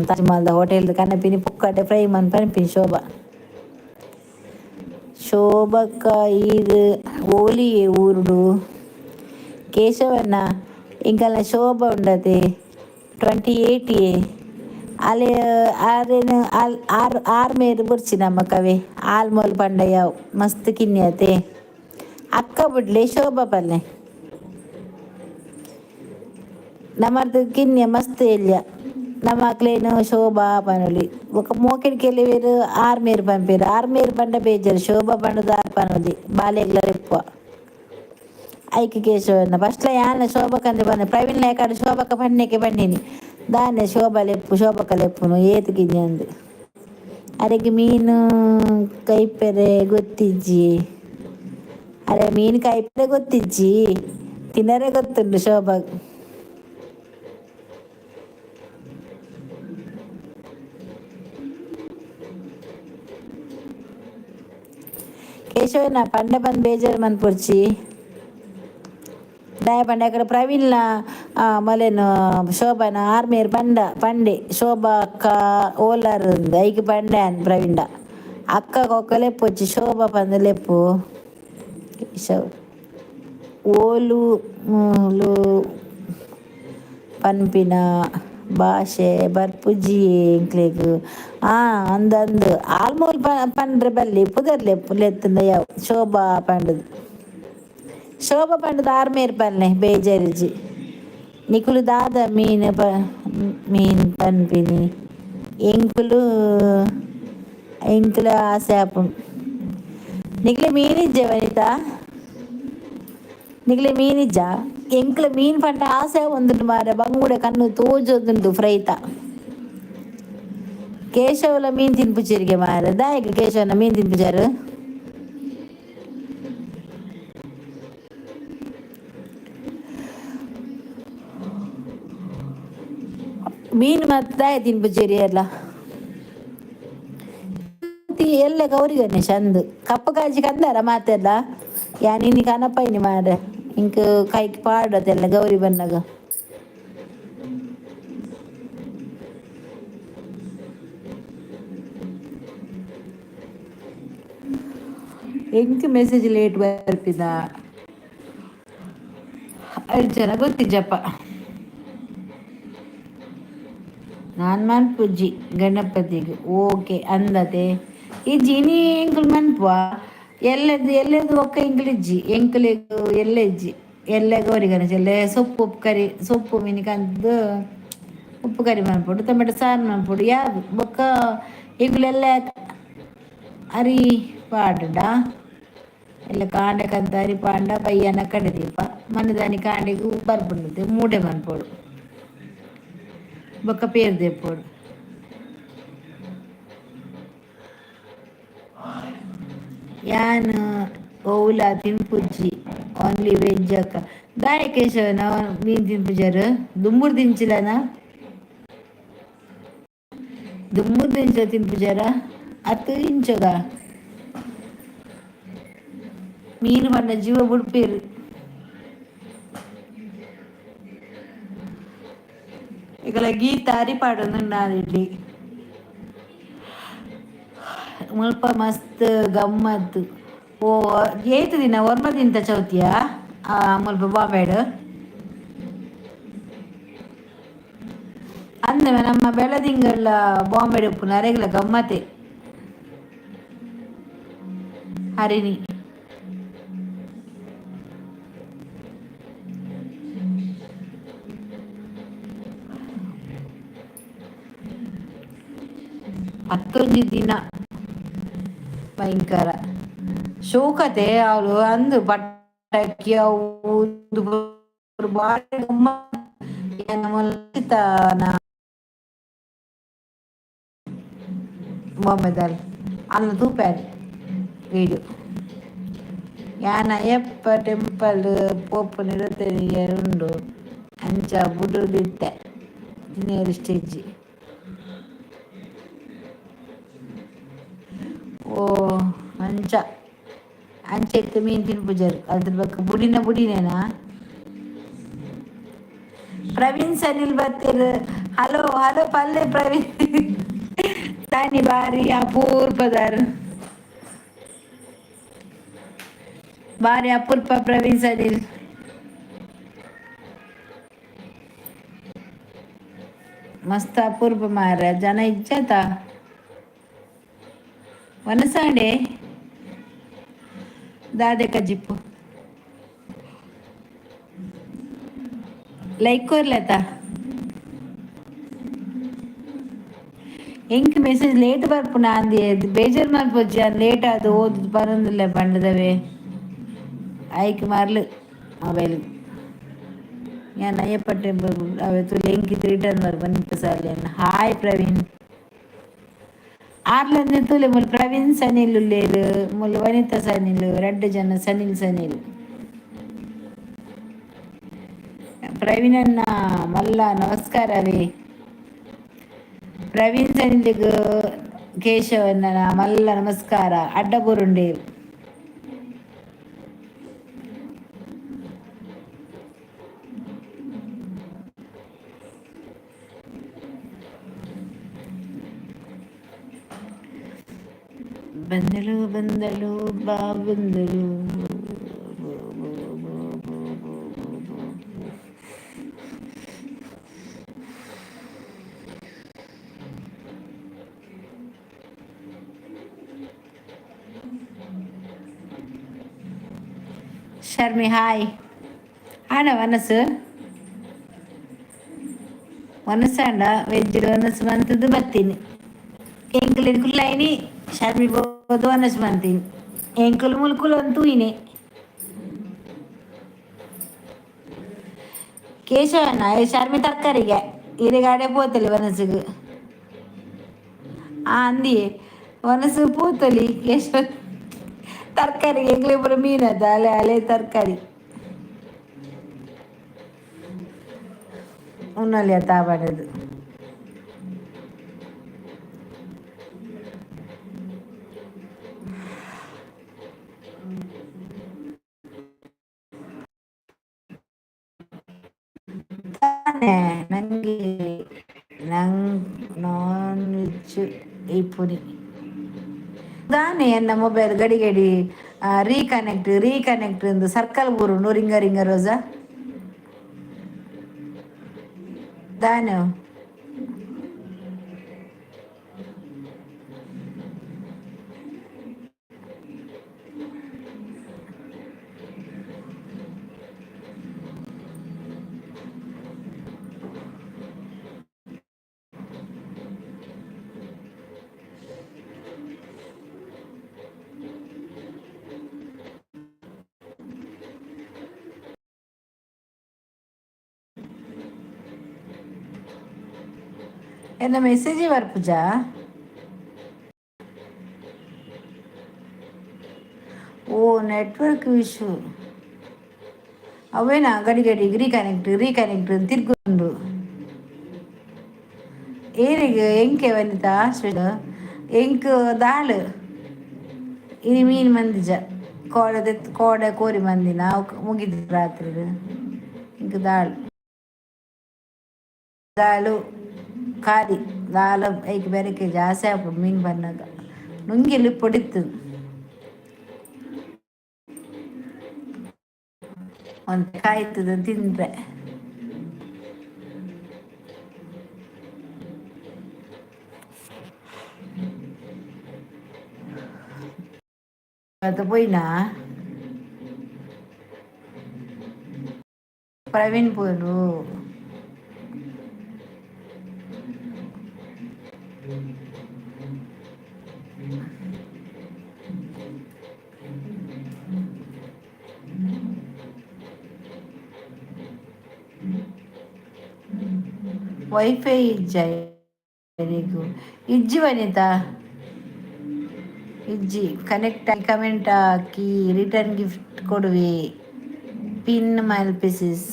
ತಾಜ್ ಮಹಲ್ದ ಹೋಟೆಲ್ದ ಕನಪಿನಿ, ಪೊಕ್ಕಡೆ ಫ್ರೈ ಮನ್ಪು ಪನ್ಪಿನಿ ಶೋಭಾ. ಶೋಭಕ್ಕ ಈರ್ ಓಲಿಯೆ ಊರುಡು? ಕೇಶವಣ್ಣ, ಎಂಕಲ್ನ ಶೋಭ ಉಂಡತೆ 28 ಎ. ಅಲೆ ಆರೆನ್ ಆಲ್ ಆರ್ ಆರ್ ಮೇರ್ ಬೊರ್ಚಿ ನಮಕ್ ಅವೇ ಆಲ್ ಮೋಲ್ ಪಂಡ ಯಾವ್ ಮಸ್ತ್ ಕಿನ್ನಿ ಅತೆ ಅಕ್ಕ ಬುಡ್ಲೆ ಶೋಭಾ ಪನ್ಲೆ ನಮರ್ದ್ ಕಿನ್ಯ ಮಸ್ತ್ ಎಲ್ಯ ನಮಕ್ಲೆನ್ ಶೋಭಾ ಪನೊಲಿ ಬೊಕ ಮೋಕೆಡ್ ಕೆಲವೆರ್ ಆರ್ ಮೇರ್ ಪನ್ಪೆರ್ ಆರ್ ಮೇರ್ ಪಂಡ ಬೇಜಾರ್ ಶೋಭಾ ಪಂಡುದು ಆರ್ ಪನೊಲಿ ಬಾಲೆಗ್ಲ ಲೆಪ್ಪುವ ಐಕ್ ಕೇಶವಣ್ಣ ಫಸ್ಟ್ಲ ಯಾನ್ಲ ಶೋಭಕ್ಕಂದ್ ಪನ್ನೆ ಪ್ರವೀಣ್ ನಾಯ್ಕಡ್ ಶೋಭಕ್ಕ ಪನ್ನೆಕೆ ಪಂಡಿನಿ ದಾನೆ ಶೋಭಾ ಲೆಪ್ಪು ಶೋಭಕ್ಕ ಲೆಪ್ಪುನು ಏತ್ ಕಿನ್ಯಂದ್ ಅರೆಗ್ ಮೀನ್ ಕೈಪೆರೆ ಗೊತ್ತಿಜ್ಜಿ ಅರೆ ಮೀನ್ ಕೈಪೆರೆ ಗೊತ್ತಿಜ್ಜಿ ತಿನರೆ ಗೊತ್ತುಂಡು ಶೋಭಗ್. ಕೇಶವಣ್ಣ ಪಂಡ ಪಂದ್ ಬೇಜಾರ್ ಮನ್ಪೊಡ್ಚಿ ದಾಯೆ ಪಂಡ ಆಕಡೆ ಪ್ರವೀಣ್ಲ ಮೊಲೆನ್ ಶೋಭನ ಆರ್ಮೇರ್ ಪಂಡ ಪಂಡೆ ಶೋಭಾ ಅಕ್ಕ ಓಲಾರ್ ಅಂದ್ ಐಕ್ ಪಂಡೆ ಯಾನ್ ಪ್ರವೀಣ್ಡ ಅಕ್ಕ ಬೊಕ್ಕ ಲೆಪ್ಪೊಚ್ಚಿ ಶೋಭಾ ಪಂದ್ ಲೆಪ್ಪು ಕೇಶವ್ ಓಲು ಮೂಲು ಪನ್ಪಿನ ಭಾಷೆ ಬರ್ಪುಜಿಯೇ ಎಂಕ್ಲೆಗ್ ಆ ಅಂದ್ ಅಂದ್ ಆಲ್ ಮೂಲು ಪಂಡ್ರೆ ಬಲ್ಲಿ ಪುದರ್ ಲೆಪ್ಪು ಲೆತ್ತುಂಡ ಯಾವು ಶೋಭಾ ಪಂಡುದು. ಶೋಭಾ ಪಂಡುದು ಆರ್ ಮೇರ್ ಪನ್ಲೆ ಬೇಜಾರಿಜ್ಜಿ ನಿಕುಲು ದಾದ ಮೀನ್ ಪ ಮೀನ್ ಪನ್ಪಿನಿ ಎಂಕುಲು ಎಂಕ್ಲ ಆಸೆ ಆಪುಂಡು ನಿಕ್ಲೆ ಮೀನ್ ಇಜ್ಜೆ ವನಿತಾ ನಿಕ್ಲೆ ಮೀನ್ ಇಜ್ಜಾ ಎಂಕ್ಲ ಮೀನ್ ಪಂಡ ಆಸೆ ಆವೊಂದುಂಡು ಮಾರ್ರೆ ಬಂಗುಡೆ ಕಣ್ಣು ತೋಜೊಂದುಂಡು ಫ್ರೈತ ಕೇಶವಲ ಮೀನ್ ತಿನ್ಪುಜೆರ್ಗೆ ಮಾರ್ರೆ ದಾಯೆಗ್ ಕೇಶವನ ಮೀನ್ ತಿನ್ಪುಜರ್. ಮೀನ್ ಮಾತ ದಾಯೆ ತಿನ್ಪುಜೆರ್ ಏರ್ಲ. ಎಲ್ಲೆ ಗೌರಿ ಗಣೇಶ ಅಂದ್ ಕಪ್ಪು ಕಾಜಿ ಕಂದಾರ ಮಾತೆರ್ಲ ಯಾನ್ ಇನಿ ಕನಪಯಿನಿ ಮಾರ್ರೆ ಎಂಕ್ ಕೈಕ್ ಪಾಡೊಡು ಗೌರಿ ಬನ್ನಗ. ಎಂಕ್ ಮೆಸೇಜ್ ಲೇಟ್ ಬರ್ಪಿನ ಅರ್ಜನ ಗೊತ್ತಿಜ್ಜಪ್ಪ. ನಾನ್ ಮನ್ಪುಜಿ ಗಣಪತಿಗ್ ಓಕೆ ಅಂದತೆ ಇಜ್ಜಿ ಇನಿ ಎಂಕುಲು ಮನ್ಪುವ ಎಲ್ಲೆದು ಎಲ್ಲೆದು ಬೊಕ್ಕ ಎಂಕುಲು ಇಜ್ಜಿ ಎಂಕುಲೆಗ್ ಎಲ್ಲೆ ಇಜ್ಜಿ ಎಲ್ಲೆ ಗೌರಿ ಗಣೇಶ ಎಲ್ಲೆ ಸೊಪ್ಪು ಉಪ್ಪು ಕರಿ ಸೊಪ್ಪು ಮಿನಿ ಕಂತ್ದ್ ಉಪ್ಪು ಕರಿ ಮನ್ಪೊಡು ಟೊಮೆಟೊ ಸಾರು ಮನ್ಪೊಡು ಯಾವು ಬೊಕ್ಕ ಎಂಕುಲು ಎಲ್ಲೆ ಅರಿ ಪಾಡುಂಡ ಎಲ್ಲೆ ಕಾಂಡೆ ಕಂತ್ ಅರಿ ಪಾಂಡ ಬಯ್ಯನ ಕಡೆ ದೀಪ ಮನದಾನಿ ಕಾಂಡೆಗ್ ಬರ್ಪುಂಡು ಮೂಡೆ ಮನ್ಪೊಡು ಬೊಕ್ಕ ಪೇರ್ ದೆಪ್ಪೊಡು. ಯಾನ್ ಒವುಲ ತಿನ್ಪುಜಿ ಓನ್ಲಿ ವೆಜ್ ಅಕ್ಕ ದಾಯೆ ಕೇಶವನ ಮೀನ್ ತಿನ್ಪುಜರ್ ದುಂಬುರ್ದಿಂಚಿಲನ ದುಂಬುರ್ದಿಂಚ ತಿನ್ಪುಜರ ಅತ್ ಇಂಚಗ ಮೀನ್ ಪಂಡ ಜೀವ ಬುಡ್ಪೆರ್. ಇಕಲ ಗೀತ ಅರಿ ಪಾಡೊಂದುಂಡು ಮುಲ್ಪ ಮಸ್ತ್ ಗಮ್ಮತ್ ಓ ಏತ್ ದಿನ ಒರ್ಂಬ ದಿನತ ಚೌತಿಯಾ ಮುಲ್ಪ ಬಾಂಬೆಡ್ ಅಂದೆ ನಮ್ಮ ಬೆಳದಿಂಗಳ ಬಾಂಬೆಡ್ ಉಪ್ಪುನ ಅರೆಗ್ಲ ಗಮ್ಮತೆ ಹರಿಣಿ. ಪತ್ತೊಂಜಿ ದಿನ ಭಯಂಕರ ಶೋಕತೆ ಅವಳು ಅಂದು ಪಟಾಕಿ ಅವು ಉಂದು ಬಾರಿ ಗಮ್ಮತ್ ಬಾಂಬೆದಾಲ್ ಅಲ್ನ ತೂಪೆರ್ ವೀಡಿಯೋ ಯಾನ್ ಅಯ್ಯಪ್ಪ ಟೆಂಪಲ್ ಪೋಪುನ ಉಂಡು ಅಂಚ ಬುಡುದಿತ್ತೆ ತಿನಿಯೆರೆ ಇಷ್ಟ ಇಜ್ಜಿ. ಓ ಅಂಚ ಅಂಚ ಇತ್ತೆ ಮೀನ್ ತಿನ್ಪುಜರ್ ಅದ್ರ ಬೊಕ್ಕ ಬುಡಿನ ಬುಡಿನೇನಾ ಪ್ರವೀಣ್ ಸನಿಲ್ ಬತ್ತೆರ್ ಹಲೋ ಹಲೋ ಪಲ್ಲೆ ಪ್ರವೀಣ್ ತಾನಿ ಬಾರಿ ಅಪೂರ್ಪದಾರ್ ಬಾರಿ ಅಪೂರ್ಪ ಪ್ರವೀಣ್ ಸನಿಲ್. ಮಸ್ತ್ ಅಪೂರ್ವ ಮಾರ ಜನ ಇಜ್ಜಾತ. ವನಸಾಂಡೆ ದಾದೆ ಕಜಿಪ್ಪು ಲೈಕ್ ಕೊರ್ಲತ. ಎಂಕ್ ಮೆಸೇಜ್ ಲೇಟ್ ಬರ್ಪುನ ಅಂದಿ ಬೇಜಾರ್ ಮಲ್ಪೊಚ್ಚಿ ಲೇಟ್ ಆದ್ ಓದುದು ಬರೊಂದುಲ್ಲೆ ಪಂಡದವೇ ಐಕ್ ಮರ್ಲ್ ಮೊಬೈಲ್. ಯಾನ್ ಅಯ್ಯಪ್ಪ ಟೆಂಪಲ್ ಅವೆ ತೂಲೆ ಎಂಕ್ ರಿಟರ್ನ್ ಬರ್ಪುನ ಸಾಲೆನ್. ಹಾಯ್ ಪ್ರವೀಣ್. ಆರ್ಲಂದೆ ತೂಲೆ ಮುಲ್ ಪ್ರವೀಣ್ ಸನಿಲ್ ಉಲ್ಲೇರ್ ಮುಲ್ ವನಿತಾ ಸನಿಲ್ ರಡ್ಡ್ ಜನ ಸನಿಲ್ ಸನಿಲ್. ಪ್ರವೀಣನ್ನ ಮಲ್ಲ ನಮಸ್ಕಾರವೇ. ಪ್ರವೀಣ್ ಸನಿಲ್ಗ್ ಕೇಶವನ್ನ ಮಲ್ಲ ನಮಸ್ಕಾರ. ಅಡ್ಡಬೂರುಂಡೇರು. ಬಂದಳು ಬಂದಳು ಬಾ ಬಂದಳು. ಶರ್ಮಿ ಹಾಯ್. ಆಣ ವನಸು ವನಸಾಂಡ ವೆಜ್ ವನಸು ಮಂತದ್ದು ಬತ್ತೀನಿ. ಎಂಕುಲು ಕುಲ್ಲೈನಿ ಶರ್ಮಿ ಬೋದು ವನಸು ಮಂತೀನಿ. ಎಂಕುಲು ಮುಲ್ಕುಲು ಒಂದು ತೂಯಿನಿ. ಕೇಶವಣ್ಣ ಶರ್ಮಿ ತರಕಾರಿಗೆ ಇರೆಗಾಡೆ ಪೋತಲಿ ವನಸುಗು. ಆ ಅಂದಿ ವನಸು ಪೋತಲಿ ಕೇಶವ ತರಕಾರಿ ಎಂಕ್ಲೆ ಪೂರ ಮೀನದ ಅಲೆ ಅಲೆ ತರಕಾರಿ ಉನ್ನಲಿ ತಾಬಾಡದು. ತಾನೆ ನಂಗೆ ನಂಗ್ ನಾನ್ ವೆಜ್ ಇಪ್ಪುನಿ ದಾನೆ ಎನ್ನ ಮೊಬೈಲ್ ಗಡಿ ಗಡಿ ರೀಕನೆಕ್ಟ್ ರೀಕನೆಕ್ಟ್ ಎಂದು ಸರ್ಕಲ್ ಬೂರುಂಡು ರಿಂಗ ರಿಂಗ ರೋಜಾ ದಾನೆ. ಎನ್ನ ಮೆಸೇಜ್ ಬರ್ಪುಜಾ? ಓ ನೆಟ್ವರ್ಕ್ ಇಶ್ಯೂ ಅವೇನಾ ಗಡಿ ಗಡಿ ರೀಕನೆಕ್ಟ್ ರೀಕನೆಕ್ಟ್ ತಿರ್ಗುಂಡು. ಏನಿಗೆ ಎಂಕೆ ವನಿತಾ ಎಂಕ್ ದಾಲ್ ಇನಿ ಮೀನು ಮಂದಿಜ ಕೋಡೆ ಕೋಡೆ ಕೋರಿ ಮಂದಿನ ಮುಗಿದು ರಾತ್ರಿ. ಇಂಕ್ ದಾಲ್ ದಾಲು ಖಾಲಿ ದಾಲ ಐಕ್ ಬೆರಕೆ ಜಾಸ್ತಿ ಆಪುಂಡು ಮೀನು ಬನ್ನಗ ನುಂಗಿಲು ಪೊಡಿತ್ತು ಒಂತೆ ಕಾಯ್ತದ ತಿಂದ್ರೆ. ಅದು ಪೋಯಿನಾ ಪ್ರವೀಣ್ ಪೋರು. ವೈಫೈ ಇಜ್ಜ ಇಜ್ಜಿ ವನಿತಾ ಇಜ್ಜಿ. Connect comment hockey return gift ಕೊಡುವೆ. ಪಿನ್ ಮಲ್ಪಿಸಿಸ್.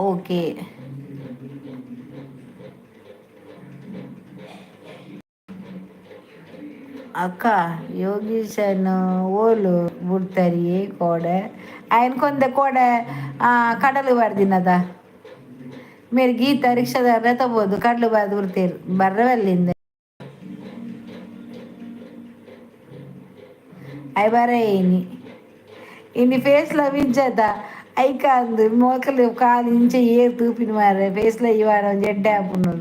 ಓಕೆ ಅಕ್ಕ ಯೋಗೀಶನ್ ಓಲು ಬುಡ್ತರಿಯೇ ಕೋಡೆ ಆಯ್ನ ಕೊಂದೆ ಕೋಡೆ ಕಡಲು ಬಾರ್ದಿನದ ಮೇರೆ ಗೀತ ರಿಕ್ಷಾದಾರ ತಬೋದು ಕಡಲು ಬಾರ್ದು ಬಿಡ್ತೇರು ಬರ್ರವಲ್ಲಿಂದ ಅಯ್ ಬರ ಏನಿ ಇನಿ ಫೇಸ್ ಲವ್ ಇಜ್ಜದ. ಐಕಾಂದು ಮೋಕಲು ಕಾಲು ಇಂಚ ಏರ್ ತೂಪಿನ ಮಾರೆ ಫೇಸ್ಲ ಇವಾರ ಒಂಜಿ ಎಡ್ಡೆ ಆಪುಂಡು.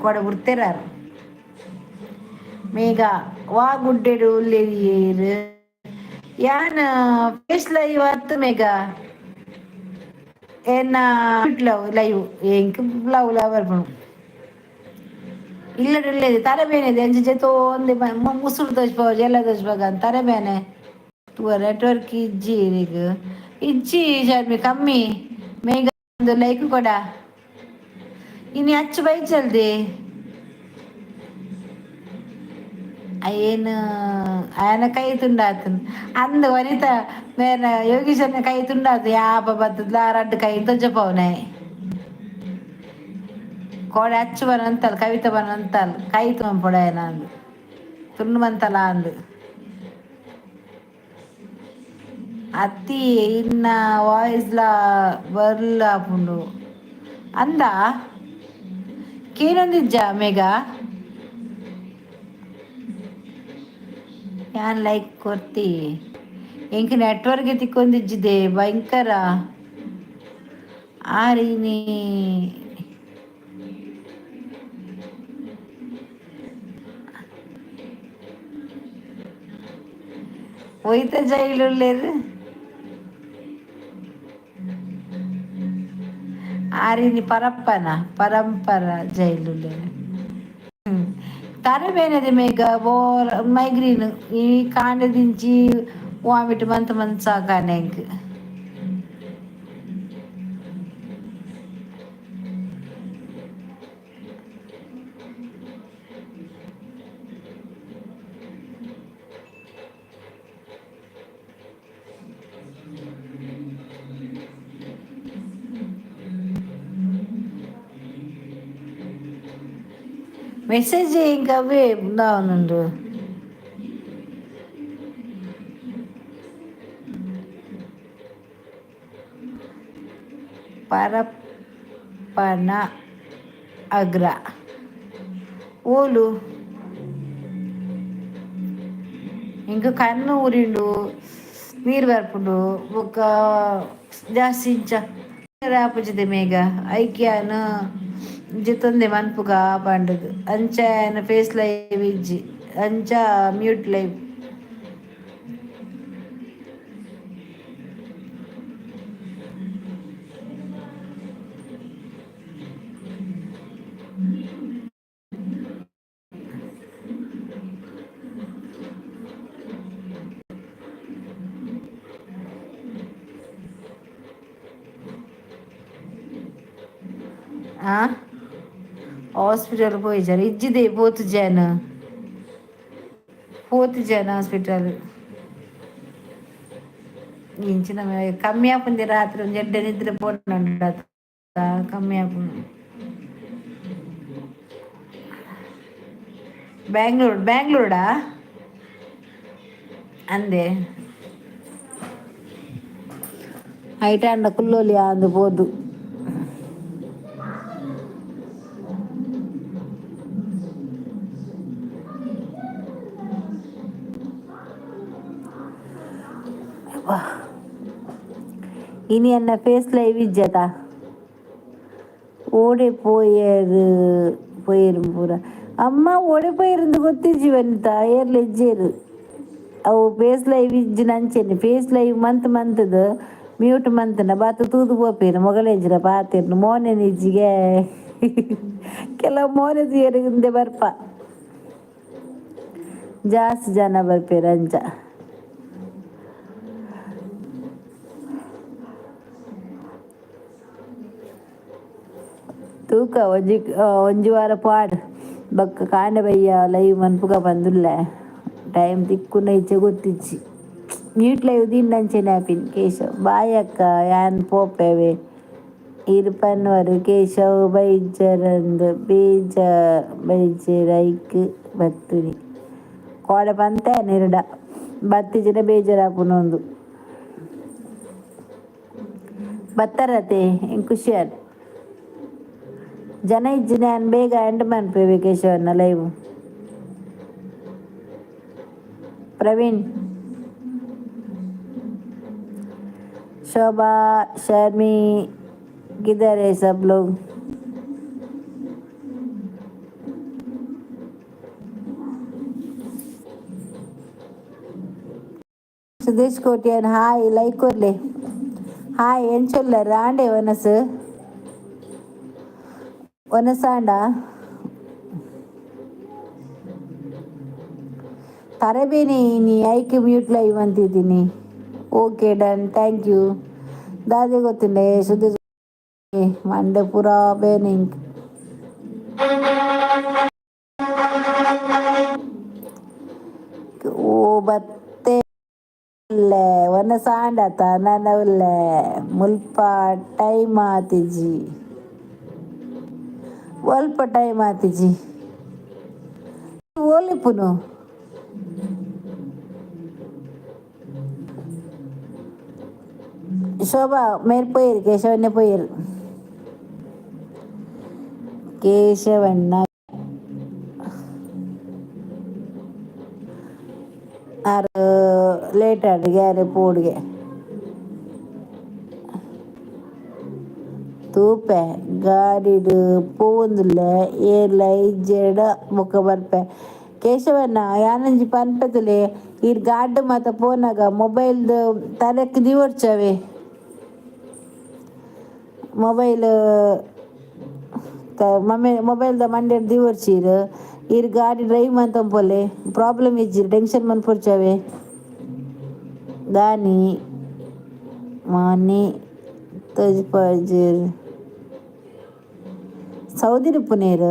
ಕೊಡ ಬುಡ್ತೆರಾರು ಮೇಘ ವಾ ಗುಡ್ಡೆಡು ಉಲ್ಲೆರ್ ಯಾನ್ ಫೇಸ್ ಲೈವ್ ಅತ್ತು ಮೇಘ ಎನ್ನ ಲವ್ ಲೈವ್ ಎಂಕ್ ಲವ್ ಲವ್ ಬರ್ಪುಂಡು ಇಲ್ಲಡ್ ಉಲ್ಲೆರ್ ತರೆ ಬೇನೆ ಅಂಚ ಜೆತೊಂದೆ ಮುಸುರು ತೋಜ್ಪಾವ ಜಲ್ಲ ತೋಜ್ಪಾಗ ತರೆ ಬೇನೆ. ತೂವ ನೆಟ್ವರ್ಕ್ ಇಜ್ಜಿ ಇರೆಗ್ ಇಜ್ಜಿ ಶರ್ಮಿ ಕಮ್ಮಿ. ಮೇಘ ಒಂದು ಲೈಕ್ ಕೊಡ. ಇನಿ ಅಚ್ಚು ಬೈಚಲ್ದಿ ಏನು ಆಯನ ಕೈ ತುಂಡಾತನ್ ಅಂದ್ ವನಿತ ಮೇನ ಯೋಗೀಶನ ಕೈ ತುಂಡಾತು ಯಾಪ ಬತ್ತದ್ಲ ರಡ್ಡ್ ಕೈ ತೊಜಪವನೆ ಕೋಡೆ ಅಚ್ಚು ಬನಂತಲ್ ಕವಿತ ಬನಂತಲ್ ಕೈ ತುಂಪೊಡಾಯನ ಅಂದ್ ತುಂಡು ಮಂತಲ ಅಂದ್. ಅತ್ತಿ ಇನ್ನ ವಾಯ್ಸ್ಲ ಬರ್ಲ ಆಪುಂಡು ಅಂದ ಕೇನೊಂದಿಜ್ಜ ಮೇಘ. ಯಾನ್ ಲೈಕ್ ಕೊರ್ತಿ ಎಂಕ್ ನೆಟ್ವರ್ಕ್ ತಿಕ್ಕೊಂದಿಜ್ಜಿದೆ ಭಯಂಕರ ಆರಿನಿ. ಒಯ್ತ ಜೈಲುಲ್ಲೆರ್ ಆರಿನಿ ಪರಪ್ಪನ ಪರಂಪರ ಜೈಲುಲ್ಲೆರ್. ತರೆ ಬೇನೆದೆ ಮೇಘ ಬೋರ್ ಮೈಗ್ರೀನ್ ಈ ಕಾಂಡದಿಂಚಿ ವಾಮಿಟ್ ಮಂತ್ ಮಂತ್ ಸಾಕಾನೆ ಎಂಕ್. ಮೆಸೇಜ್ ಎಂಕ್ ಅವೇ ಉಂದಾವೊಂದುಂಡು. ಪರಪ್ಪನ ಅಗ್ರ ಓಲು ಎಂಕ್ ಕಣ್ಣು ಉರಿಂಡು ನೀರು ಬರ್ಪುಂಡು ಬೊಕ್ಕ ಜಾಸ್ತಿ ಇಂಚ ಆಪುಜಿದೆ ಮೇಘ ಐಕ್ ಯಾನ್ ಜೆತ್ತೊಂದೆ ಮನ್ಪುಗ ಪಂಡುದು ಅಂಚ ಯಾನ್ ಫೇಸ್ ಲೈವ್ ಇಜ್ಜಿ ಅಂಚ ಮ್ಯೂಟ್ ಲೈವ್. ಆ ಹಾಸ್ಪಿಟಲ್ ಪೋಯಿಜಾರ್ ಇಜ್ಜಿದೆ ಪೋತುಜಾನ ಪೋತುಜಾನ ಹಾಸ್ಪಿಟಲ್ ಇಂಚಿನ ಕಮ್ಮಿ ಆಪುಂದಿ ರಾತ್ರಿ ಒಂಜಿ ಎಡ್ಡೆ ನಿದ್ರೆ ಪೋಂಡ ಕಮ್ಮಿ ಆಪುಂಡು. ಬ್ಯಾಂಗ್ಳೂರ್ ಬ್ಯಾಂಗ್ಳೂರ್ಡಾ ಅಂದೆ ಐಟಾಂಡ ಕುಲ್ಲೋಲಿ ಅಂದು ಪೋದು. ಇನಿ ಎನ್ನ ಫೇಸ್ ಲೈವ್ ಇಜ್ಜತ ಓಡೆ ಪೋಯೆರ್ ಪೋಯೆರ್ ಪೂರ ಅಮ್ಮ ಓಡೆ ಪೋಯೆರಿಂದ್ ಗೊತ್ತಿಜ್ಜಿ ವನಿತಾ ಏರ್ಲ ಇಜ್ಜೆರ್ ಅವು ಫೇಸ್ ಲೈವ್ ಇಜ್ಜಿನ ಅಂಚೆನೆ face live month ಮಂತ್ದ್ mute ಮಂತ್ಂಡ Baat ತೂದು ಪೋಪೆರ್ ಮೊಗಲೇಜ್ರ ಪಾತೆರ್ನ ಮೋನೆ ಇಜ್ಜಿಗೆ ಕೆಲವು ಮೋನೆ ತೂಯೆರ್ ಇಂದೆ ಬರ್ಪ ಜಾಸ್ತಿ ಜನ ಬರ್ಪೆರ್ ಅಂಚ. ತೂಕ ಒಂಜಿ ಒಂಜಿ ವಾರ ಪಾಡ್ ಬೊಕ್ಕ ಕಾಂಡೆ ಬಯ್ಯ ಲೈವ್ ಮನ್ಪುಗ ಪಂದುಲ್ಲೆ ಟೈಮ್ ತಿಕ್ಕುನ ಇಜ್ಜ ಗೊತ್ತಿಜ್ಜಿ ಮ್ಯೂಟ್ ಲೈವ್ ದೀಂಡ ಅಂಚೆನೆ ಆಪಿನಿ. ಕೇಶವ್ ಬಾಯ್ ಅಕ್ಕ ಯಾನ್ ಪೋಪೆವೆ ಈರ್ ಪನ್ವರ್ ಕೇಶವ್ ಬೈಜರಂದ್ ಬೇಜ ಬೈಜೆರ್ ಐಕ್ ಬತ್ತುನಿ ಕೋಡೆ ಪಂತೆ ನಿರುಡ ಬತ್ತಿಜಿಡ ಬೇಜಾರಾಪುಂಡು. ಬತ್ತರತೆ ಖುಷಿಯಾದ ಜನ ಇಜ್ಜಿ ನಾನು ಬೇಗ ಎಂಡ್ ಮನ್ಪುವೆ ಕೇಶವನ್ನ ಲೈವ್. ಪ್ರವೀಣ್, शोभा, शर्मी किधर है सब लोग? Sudesh Kotian hi, like ಕೊರ್ಲೆ. Hi, ಎಂಚೊಲ್ಲರ್ ಆಂಡೆ ಒನಸ್ ಒನಸಾಂಡ ತರಬೇನೆ ನೀ ಐಕ್ ಮ್ಯೂಟ್ ಲೈವ್ ಅಂತಿದ್ದೀನಿ. Okay done, thank you. ದಾದೆ ಗೊತ್ತುಂಡೆ ಸುದೇಶ್ ಮಂಡೆ ಪೂರಾ ಬೇನೆ ಇಂಕ್. ಓ ಬತ್ತೆ ಒನಸಾಂಡತ ನನ ಉಲ್ಲೆ ಮುಲ್ಪ ಟೈಮ್ ಆತಿಜಿ, ಒಲ್ಪ ಟೈಮ್ ಆತಿಜಿ ಓಲಿಪುನು. ಶೋಭಾ ಮೇಲ್ ಪೋಯಿರು, ಕೇಶವನ್ನೇ ಪೋಯಿರು. ಕೇಶವಣ್ಣ ಆರು ಲೇಟ್ ಆಡ್ಗೆ ಅರೆ ಪೋಡ್ಗೆ ತೂಪೆ ಗಾಡಿಡ್ ಪೋವೊಂದುಲ್ಲೆ ಏರ್ಲ ಇಜ್ಜೆರ್ಡ ಬೊಕ ಬರ್ಪೆ. ಕೇಶವಣ್ಣ, ಯಾನೊಂಜಿ ಪನ್ಪೆ ತೂಲೆ, ಈರ್ ಗಾಡ್ ಮಾತ ಪೋನಗ ಮೊಬೈಲ್ದ ತರೆಕ್ ದೀವೊಡ್ಚವೆ. ಮೊಬೈಲ್ ಮಮ್ಮೆ ಮೊಬೈಲ್ದ ಮಂಡೆಡ್ ದೀವೊಡ್ಚೀರ್ ಈರ್ ಗಾಡಿ ಡ್ರೈವ್ ಮಂತೊಂಪೊಲೆ, ಪ್ರಾಬ್ಲಮ್ ಇಜ್ಜಿ, ಟೆನ್ಷನ್ ಮನ್ಪೊಡ್ಚವೆ. ದಾನಿ ಮಾನಿ ತೋಜಿಪಾಜೆರ್ ಸೌದಿ ಇಪ್ಪುನೇರ್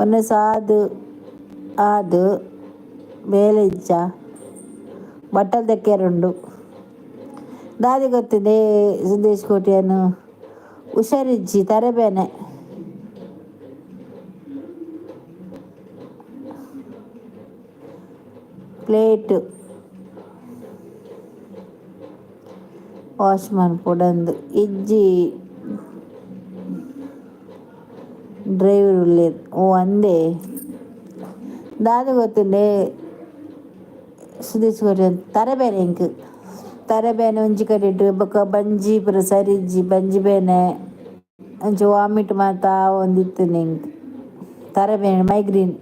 ಒನಸ್ ಆದ್ ಆದ್ ಬೇಲೆ ಇಜ್ಜ ಬಟ್ಟಲ್ ದೆಕ್ಕೆರುಂಡು. ದಾದೆ ಗೊತ್ತುಂಡೆ ಸುದೇಶ್ ಕೋಟ್ಯಾನ್, ಹುಷಾರಿಜ್ಜಿ, ತರೆ ಬೇನೆ. ಪ್ಲೇಟ್ ವಾಶ್ ಮನ್ಪೊಡಂದ್ ಇಜ್ಜಿ, ಡ್ರೈವರ್ ಉಲ್ಲೆರ್. ಓ ಅಂದೆ ದಾದ ಗೊತ್ತುಂಡೆ ಸುದೇಶ್ ಕೋಟ್ಯಾನ್, ತರೆ ಬೇನೆ ಎಂಕ್. ತರೆ ಬೇನೆ ಒಂಜಿ ಕಡೆಟ್, ಬೊಕ ಬಂಜಿ ಪೂರ ಸರಿ ಇಜ್ಜಿ, ಬಂಜಿ ಬೇನೆ ಅಂಚ ವಾಮಿಟ್ ಮಾತ ಆವೊಂದಿತ್ತುಂಡು ಎಂಕ್. ತರೆ ಬೇನೆ, ಮೈಗ್ರೇನ್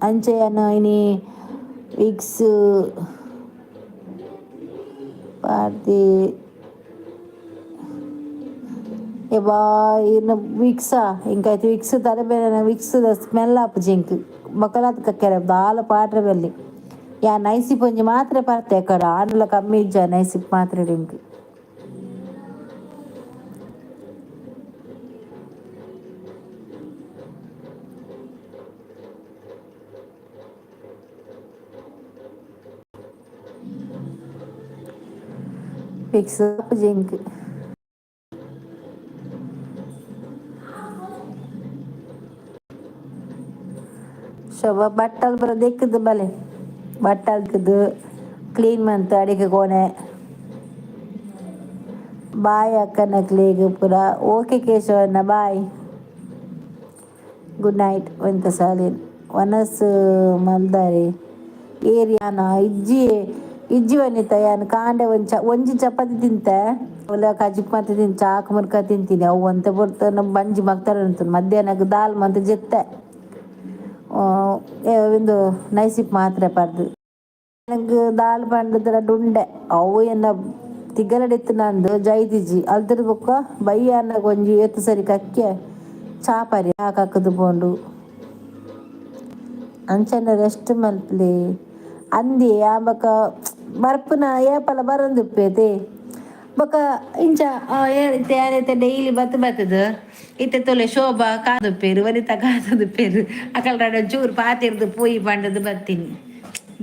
ಅಂಚ ಯಾನ್ ಇನಿ ವಿಕ್ಸ್ ಪಾಡ್ದಿ ಯಬ್ಬಾ. ಇರ್ನ ವಿಕ್ಸಾ ಎಂಕ್ ಐತ ವಿಕ್ಸ್ ತರೆ ಬೇನೆ, ವಿಕ್ಸ್ ದ ಸ್ಮೆಲ್ ಆಪುಜಿ ಎಂಕ್. ಬೊಕಲಾತ್ ಕಕ್ಕೆರೆ ದಾಲ ಪಾಡ್ರೆ ಬಲ್ಲಿ. ಯಾನ್ ನೈಸಿಪ್ ಒಂಜಿ ಮಾತ್ರೆ ಪರ್ತೆ ಎಕ್ಕಡ ಆಂಡಲ ಕಮ್ಮಿ ಇಜ್ಜ ನೈಸಿಪ್ ಮಾತ್ರೆಡ್ ಎಂಕ್. ವಿಕ್ಸ್ ಆಪುಜಿ ಎಂಕ್. ಶೋಭಾ, ಬಟ್ಟಲ್ ಪೂರ ದೆಕ್ಕುದು ಬಲೆ, ಬಟ್ಟಲ್ಕುದು ಕ್ಲೀನ್ ಮಂತ್ ಅಡಿಗೆ ಕೋಣೆ. ಬಾಯ್ ಅಕ್ಕನಕ್ಲೆಗ್ ಪೂರ. ಓಕೆ ಕೇಶವಣ್ಣ, ಬಾಯ್, ಗುಡ್ ನೈಟ್. ಒಂತೆ ಸಾಲಿನ್ ವನಸ್ ಮಲ್ದಾರೆ ಏರ್ ಯಾನ ಇಜ್ಜಿ ಇಜ್ಜಿ ವನಿತ. ಯಾನ್ ಕಾಂಡೆ ಒಂಜಿ ಒಂಜಿ ಚಪಾತಿ ತಿಂತೆ, ಒಲ ಕಜಿಪ್ ಮಂತ್ ತಿಂತೆ, ಚಾಕ್ ಮುರ್ಕ ತಿಂತೀನಿ. ಅವು ಒಂತೆ ಪೊರ್ತು ಬಂಜಿ ಮಗ್ತಾರೆ ಉಂಟು. ಮಧ್ಯಾಹ್ನಕ್ಕೆ ದಾಲ್ ಮಂತ್ ಜೆತ್ತೆ, ಉಂದು ನೈಸಿಪ್ ಮಾತ್ರೆ ಪರ್ದು. ನಂಗೆ ದಾಲ್ ಪಂಡದ ಉಂಡೆ ಅವು ಎನ್ನ ತಿಗಲಡಿತ್ತು ನಂದು ಜೈದಿಜಿ. ಅಲ್ತದ ಬೊಕ್ಕ ಬಯ್ಯ ಒಂಜಿ ಏತ್ ಸರಿ ಕಕ್ಕೆ ಚಾಪರಿ ಕಕ್ಕದು ಪೋಂಡು. ಅಂಚನೆ ರೆಸ್ಟ್ ಮಲ್ಪುಲೆ ಅಂದಿ. ಆ ಬೊಕ ಬರ್ಪುನ ಏಪಲ ಬರೊಂದುಪ್ಪೇತೆ. ಬೊಕ ಇಂಚ ಇತ್ತೆ ಯಾರೈತೆ ಡೈಲಿ ಬತ್ತು ಬತ್ತದು ಇತ್ತೆ ತೋಲೆ, ಶೋಭಾ ಕಾದುಪ್ಪೇರು, ವನಿತಾ ಕಾದುಪ್ಪೇರು. ಅಕಲ್ ಒಂಚೂರು ಪಾತೆರ್ದು ಪೋಯಿ ಪಂಡದು ಬತ್ತೀನಿ.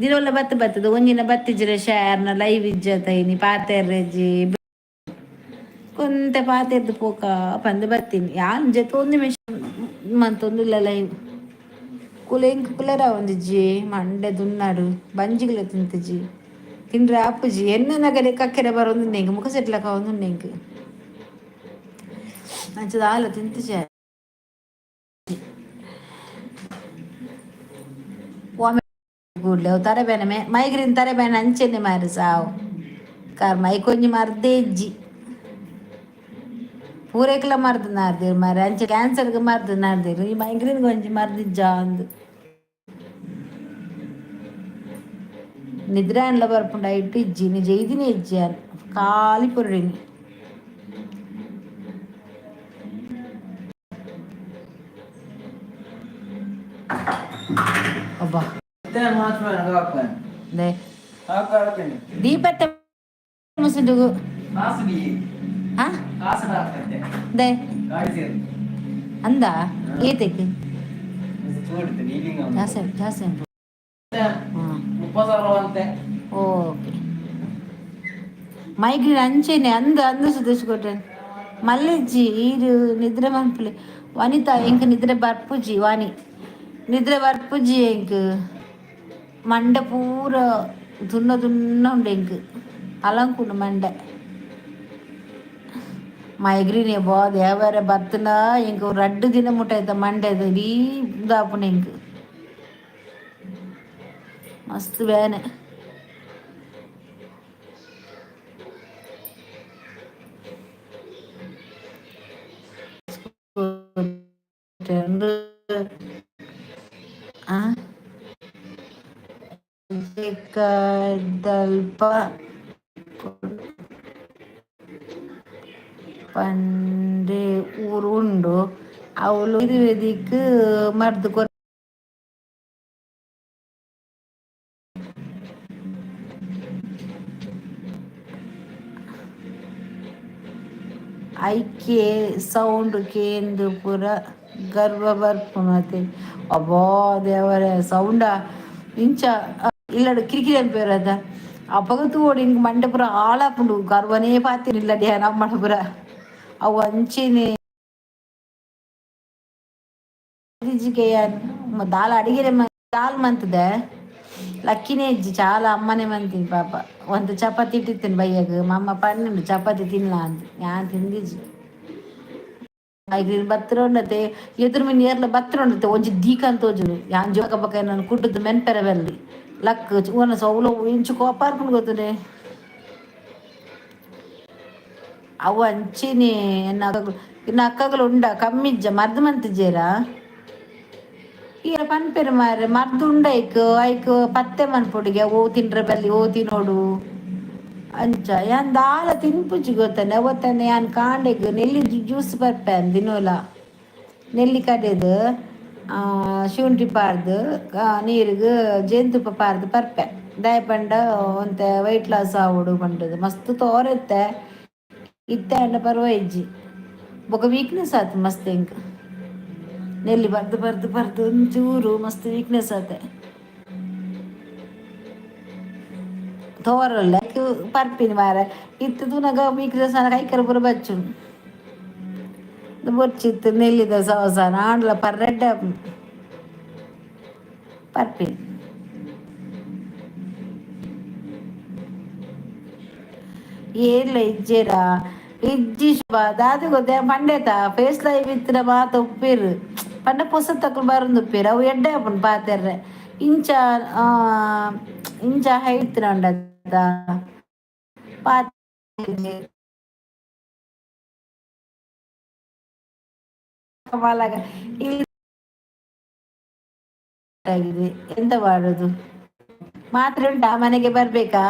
ದಿನೊಲ್ಲ ಬತ್ತು ಬತ್ತದು ಒಂಜಿನ ಬತ್ತಿಜ್ರ ಶೇರ್ನ ಲೈವ್ ಇಜ್ಜತ ಇನಿ ಪಾತೆರ್ರೆಜ್ಜಿ ಕೊಂತೆ ಪಾತೆರ್ದು ಪೋಕ ಪಂದ್ ಬತ್ತೀನಿ. ಯಾನ್ ಜೊತೆ ನಿಮಿಷ ಮಂತೊಂದುಲ್ಲ ಲೈವ್. ಕುಲೆ ಎಂಕ್ ಕುಲೆರ ಒಂದಿಜ್ಜಿ, ಮಂಡೆ ದುನ್ನಾಡು, ಬಂಜಿಗ್ಲ ತಿಂತಜಿ, ತಿಂಡ್ರೆ ಆಪುಜಿ. ಎನ್ನ ನಗರೆ ಕಕ್ಕೆರೆ ಬರೊಂದುಂಡೆ ಎಂಕ್, ಮುಖ ಸೆಟ್ಲಕ ಒಂದುಂಡೆ ಎಂಕ್. ಅಂಚ ದಾಲ ತಿಂತಿಜೆ. ಕೂಡ್ಲೆ ಅವು ತರಬೇನೆ ಮೈಗ್ರೇನ್ ತರಬೇನೆ ಅಂಚೆನೆ ಮಾರಿ ಸಾವು ಕರ್ಮ. ಐಕೊಂಜಿ ಮರ್ದೇ ಇಜ್ಜಿ, ಪೂರೈಕ್ಲ ಮರ್ದ್ ನಾರ್ದೆರ್ ಮಾರೆ. ಅಂಚೆ ಕ್ಯಾನ್ಸರ್ಗೆ ಮರ್ದ್ ನಾರ್ದೆರ್, ಈ ಮೈಗ್ರೇನ್ ಒಂಜಿ ಮರ್ದ್ ಇಜ್ಜಾ ಅಂದ್. ನಿದ್ರೆ ಆಂಡ್ಲ ಬರ್ಪುಂಡು, ಐಟ್ ಇಜ್ಜಿ. ನಿಜ ಇದಿನೇ ಇಜ್ಜಿ, ಖಾಲಿ ಪುರುಡಿನಿ. ಅಬ್ಬಾ. ದೀಪತ್ತೆ ಮುಸುಡುಗು. ಹಾ, they ಅಂದ ಏತಕ್ಕೆ ಜಾಸ್ತಿ ಜಾಸ್ತಿ ಉಂಟು. ಓಕೆ, ಮೈಗ್ರೇನ್ ಅಂಚೆನೆ ಅಂದ್ ಅಂದು ಸುದೇಶ್ ಕೊಟ್ಟೆ ಮಲ್ಲಿಜ್ಜಿ. ಈರು ನಿದ್ರೆ ಮನ್ಪುಲೆ ವನಿತಾ. ಎಂಕ್ ನಿದ್ರೆ ಬರ್ಪುಜಿ ವಾಣಿ, ನಿದ್ರೆ ಬರ್ಪುಜಿ ಎಂಕ್. ಮಂಡೆ ಪೂರ ದುನ್ನ ದುನ್ನ ಉಂಡು ಎಂಕ್, ಅಲಂಕುಂಡು ಮಂಡೆ. ಮೈಗ್ರೇನ್ ಬೋ ದೇವರೆ, ಬತ್ತನ ಎಂಕ್ ರಡ್ಡು ದಿನ ಮುಟ್ಟ ಆಯ್ತ ಮಂಡೆದು ಇಡೀ ಇದಾಪುಂಡು ಎಂಕ್. ಮಸ್ತ್ ಬೇನೆ. ಆ ದಲ್ಪ ಪಂಡೆ ಊರು ಉಂಡು, ಅವಳು ಆಯುರ್ವೇದಿಕ್ ಮರ್ದ್ ಕೊರ್. ಐಕೆ ಸೌಂಡ್ ಕೇಂದು ಪೂರ ಗರ್ವ ಬರ್ಪುನು ಅತೆ. ಅಬ್ಬಾ ದೇವರೇ, ಸೌಂಡ ಇಂಚ ಇಲ್ಲಡ್ ಕಿರಿಕಿರಿ ಅನ್ಪೇರ್ ಅದ. ಅಪಗ ತೂವೊಡು, ಇಂಕ್ ಮಂಡೆ ಪೂರ ಹಾಳಾಪುಂಡು. ಗರ್ವನೇ ಪಾತೆರ್ ಇಲ್ಲಡೆ ನಮ್ಮಡ ಪೂರ ಅವು ಅಂಚೆನೆ. ದಾಲ ಅಡಿಗೆರೆ ದಾಲ್ ಮಂತದೆ ಲಕ್ಕಿನೇ ಇಜ್ಜಿ. ಚಾಲ ಅಮ್ಮನೆ ಮಂತೀನಿ ಪಾಪ. ಒಂದು ಚಪಾತಿ ಇಟ್ಟಿತ್ತೇನೆ ಬಯ್ಯಗ್. ಮಮ್ಮ ಪನ್ನುಂಡು ಚಪಾತಿ ತಿನ್ಲ ಅಂತ, ಯಾನ್ ತಿಂದಿಜ್ಜಿ. ಮೈಗ್ರೇನ್ ಬತ್ತಿರ ಉಂಡತೆ, ಎದುರು ಮಿನ್ ಏರ್ಲ ಬತ್ತಿರ ಉಂಡತೆ, ಒಂಜಿ ದೀಕಂತ ತೋಜುಂಡು. ಯಾನ್ ಜೋಕ ಬೊಕ ನಾನು ಕುಟ್ಟುದು ಮೆನ್ಪೆರೆ ಬಲ್ಲಿ ಲಕ್ ಓನ ಸೌಲ ಇಂಚು ಕೋಪಾರ್ಪುಂಡು ಗೊತ್ತುಂಡೆ. ಅವು ಅಂಚೆನೆ. ಎನ್ನ ಇನ್ನು ಅಕ್ಕಗಳು ಉಂಡ ಕಮ್ಮಿಜ್ಜ ಮರ್ದ್ ಮಂತಿಜ್ಜೇರಾ ಈರ ಪನ್ಪೆರ್ ಮಾರ್ರೆ. ಮರ್ದ್ ಉಂಡ ಐಕ್, ಐಕ್ ಪತ್ತೆ ಮನ್ಪೊಡಿಗೆ. ಓ ತಿನ್ರೆ ಬಲ್ಲಿ, ಓ ತಿನೋಡು ಅಂಚ. ಯಾನ್ ದಾಲ ತಿನ್ಪುಜಿ ಗೊತ್ತನೆ ಅವತ್ತನೆ. ಯಾನ್ ಕಾಂಡೆಗ್ ನೆಲ್ಲಿ ಜ್ಯೂಸ್ ಪರ್ಪೆ ದಿನೋಲ. ನೆಲ್ಲಿ ಕಡೆದು ಶುಂಠಿ ಪಾರ್ದು, ನೀರಿಗೆ ಜೇನುತುಪ್ಪ ಪಾರ್ದು ಪರ್ಪೆ. ದಾಯೆ ಪಂಡ ಒಂತೆ ವೈಟ್ ಲಾಸ್ ಆವೊಡು ಪಂಡದು. ಮಸ್ತ್ ತೋರೆತ್ತೆ ಇತ್ತೆ ಆಂಡ ಪರ್ವ ಇಜ್ಜಿ. ಬೊಕ ವೀಕ್ನೆಸ್ ಆತು ಮಸ್ತ್ ಎಂಕ್. ನೆಲ್ಲಿ ಬರ್ದು ಬರ್ದು ಬರ್ದು ಒಂಚೂರು ಮಸ್ತ್ ವೀಕ್ನೆಸ್ ಆತೆ. ತೋರಲ್ಲ ಪರ್ಪಿನಿ ಮಾರೆ. ಇತ್ತು ತೂನಗ ವೀಕ್ನೆಸ್ ಆನ ಕೈಕರ ಪೂರ ಬಚ್ಚುಂಡು. ಬೊರ್ಚಿತ್ತು ನೆಲ್ಲಿದ ಸವಸಾನ ಆಂಡಲ ಪರ್ರೆಡ್ಡೆ ಪರ್ಪಿನಿ. ಏರ್ಲ ಇಜ್ಜೇರಾ? ಇಜ್ಜಿ ಶುಭ. ದಾದ ಗೊತ್ತೆ ಪಂಡೇತ ಫೇಸ್ ಲೈವ್ ಇತ್ತಿನ ಮಾತ ಉಪ್ಪೇರು ಪಂಡ ಪೊಸ ತಕುಲು ಬರಂದು ಉಪ್ಪೇರು. ಅವು ಎಡ್ಡೆ ಆಪುಂಡು ಪಾತೆರ್ರೆ. ಇಂಚ ಇಂಚ ಹೈಟ್ ಉಂಡತ್ತ ಪಾತೆ ಇಲ್ಲಿ ಆಗಿದೆ. ಎಂತ ಮಾಡುದು? ಮಾತ್ರೆ ಉಂಟಾ? ಮನೆಗೆ ಬರ್ಬೇಕಾ?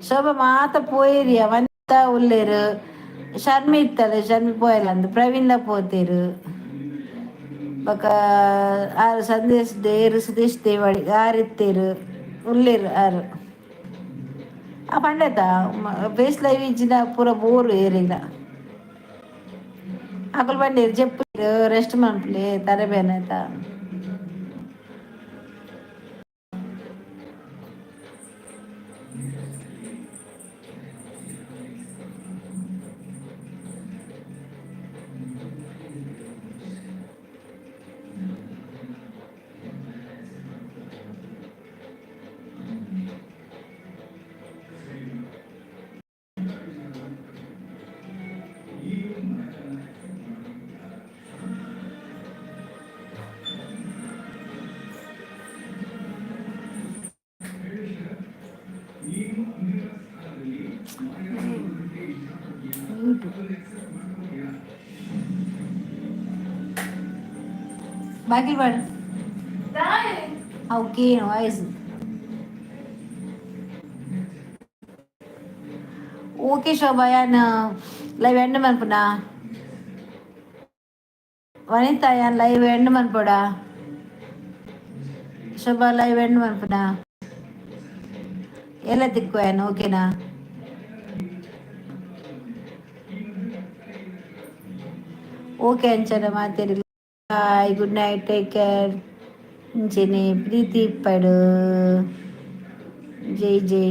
ಶೋಭಾ ಮಾತ ಪೋಯಿರಿಯ, ವನಿತಾ ಉಲ್ಲೇರು, ಶರ್ಮಿ ಇತ್ತಲ್ಲ, ಶರ್ಮಿ ಪೋಯಲ್ಲ ಅಂದ್, ಪ್ರವೀಣ್ಲ ಪೋತೇರು. ಬೊಕ ಆರು ಸಂದೇಶ್ ದೇರು, ಸುದೇಶ್ ದೇವಾಡಿ ಆರು ಇತ್ತೇರು, ಉಲ್ಲೇರು ಆರು. ಆ ಪಂಡತ ಫೇಸ್ ಲೈವ್ ಇಜ್ಜಿನ ಪೂರ ಬೋರು ಏರಿಲ್ಲ. ಅಕುಲು ಬಂಡೇರು ಜೆಪ್ಪು ರೆಸ್ಟ್ ಮನ್ಪುಲೆ, ತರೆ ಬೇನೆ ಆಯ್ತಾ. ಬಾಕಿಲ್ ಪಾಡ್. ಅವು ಕೇನು ವಾಯ್ಸ್. ಓಕೆ ಶೋಭಾ, ಯಾನ್ ಲೈವ್ ಎಂಡ್ ಮನ್ಪುನ. ವನಿತಾ, ಯಾನ್ ಲೈವ್ ಎಂಡ್ ಮನ್ಪೊಡ? ಶೋಭಾ, ಲೈವ್ ಎಂಡ್ ಮನ್ಪುನ. ಎಲ್ಲ ತಿಕ್ಕು ಯಾನ್, ಓಕೆನಾ? ಓಕೆ ಅಂಚನ ಮಾತೆರೆಗ್ಲ bye, good night, take care. ಅಂಚೆನೆ ಪ್ರೀತಿ ಇಪ್ಪಡ್. ಜೈ ಜೈ.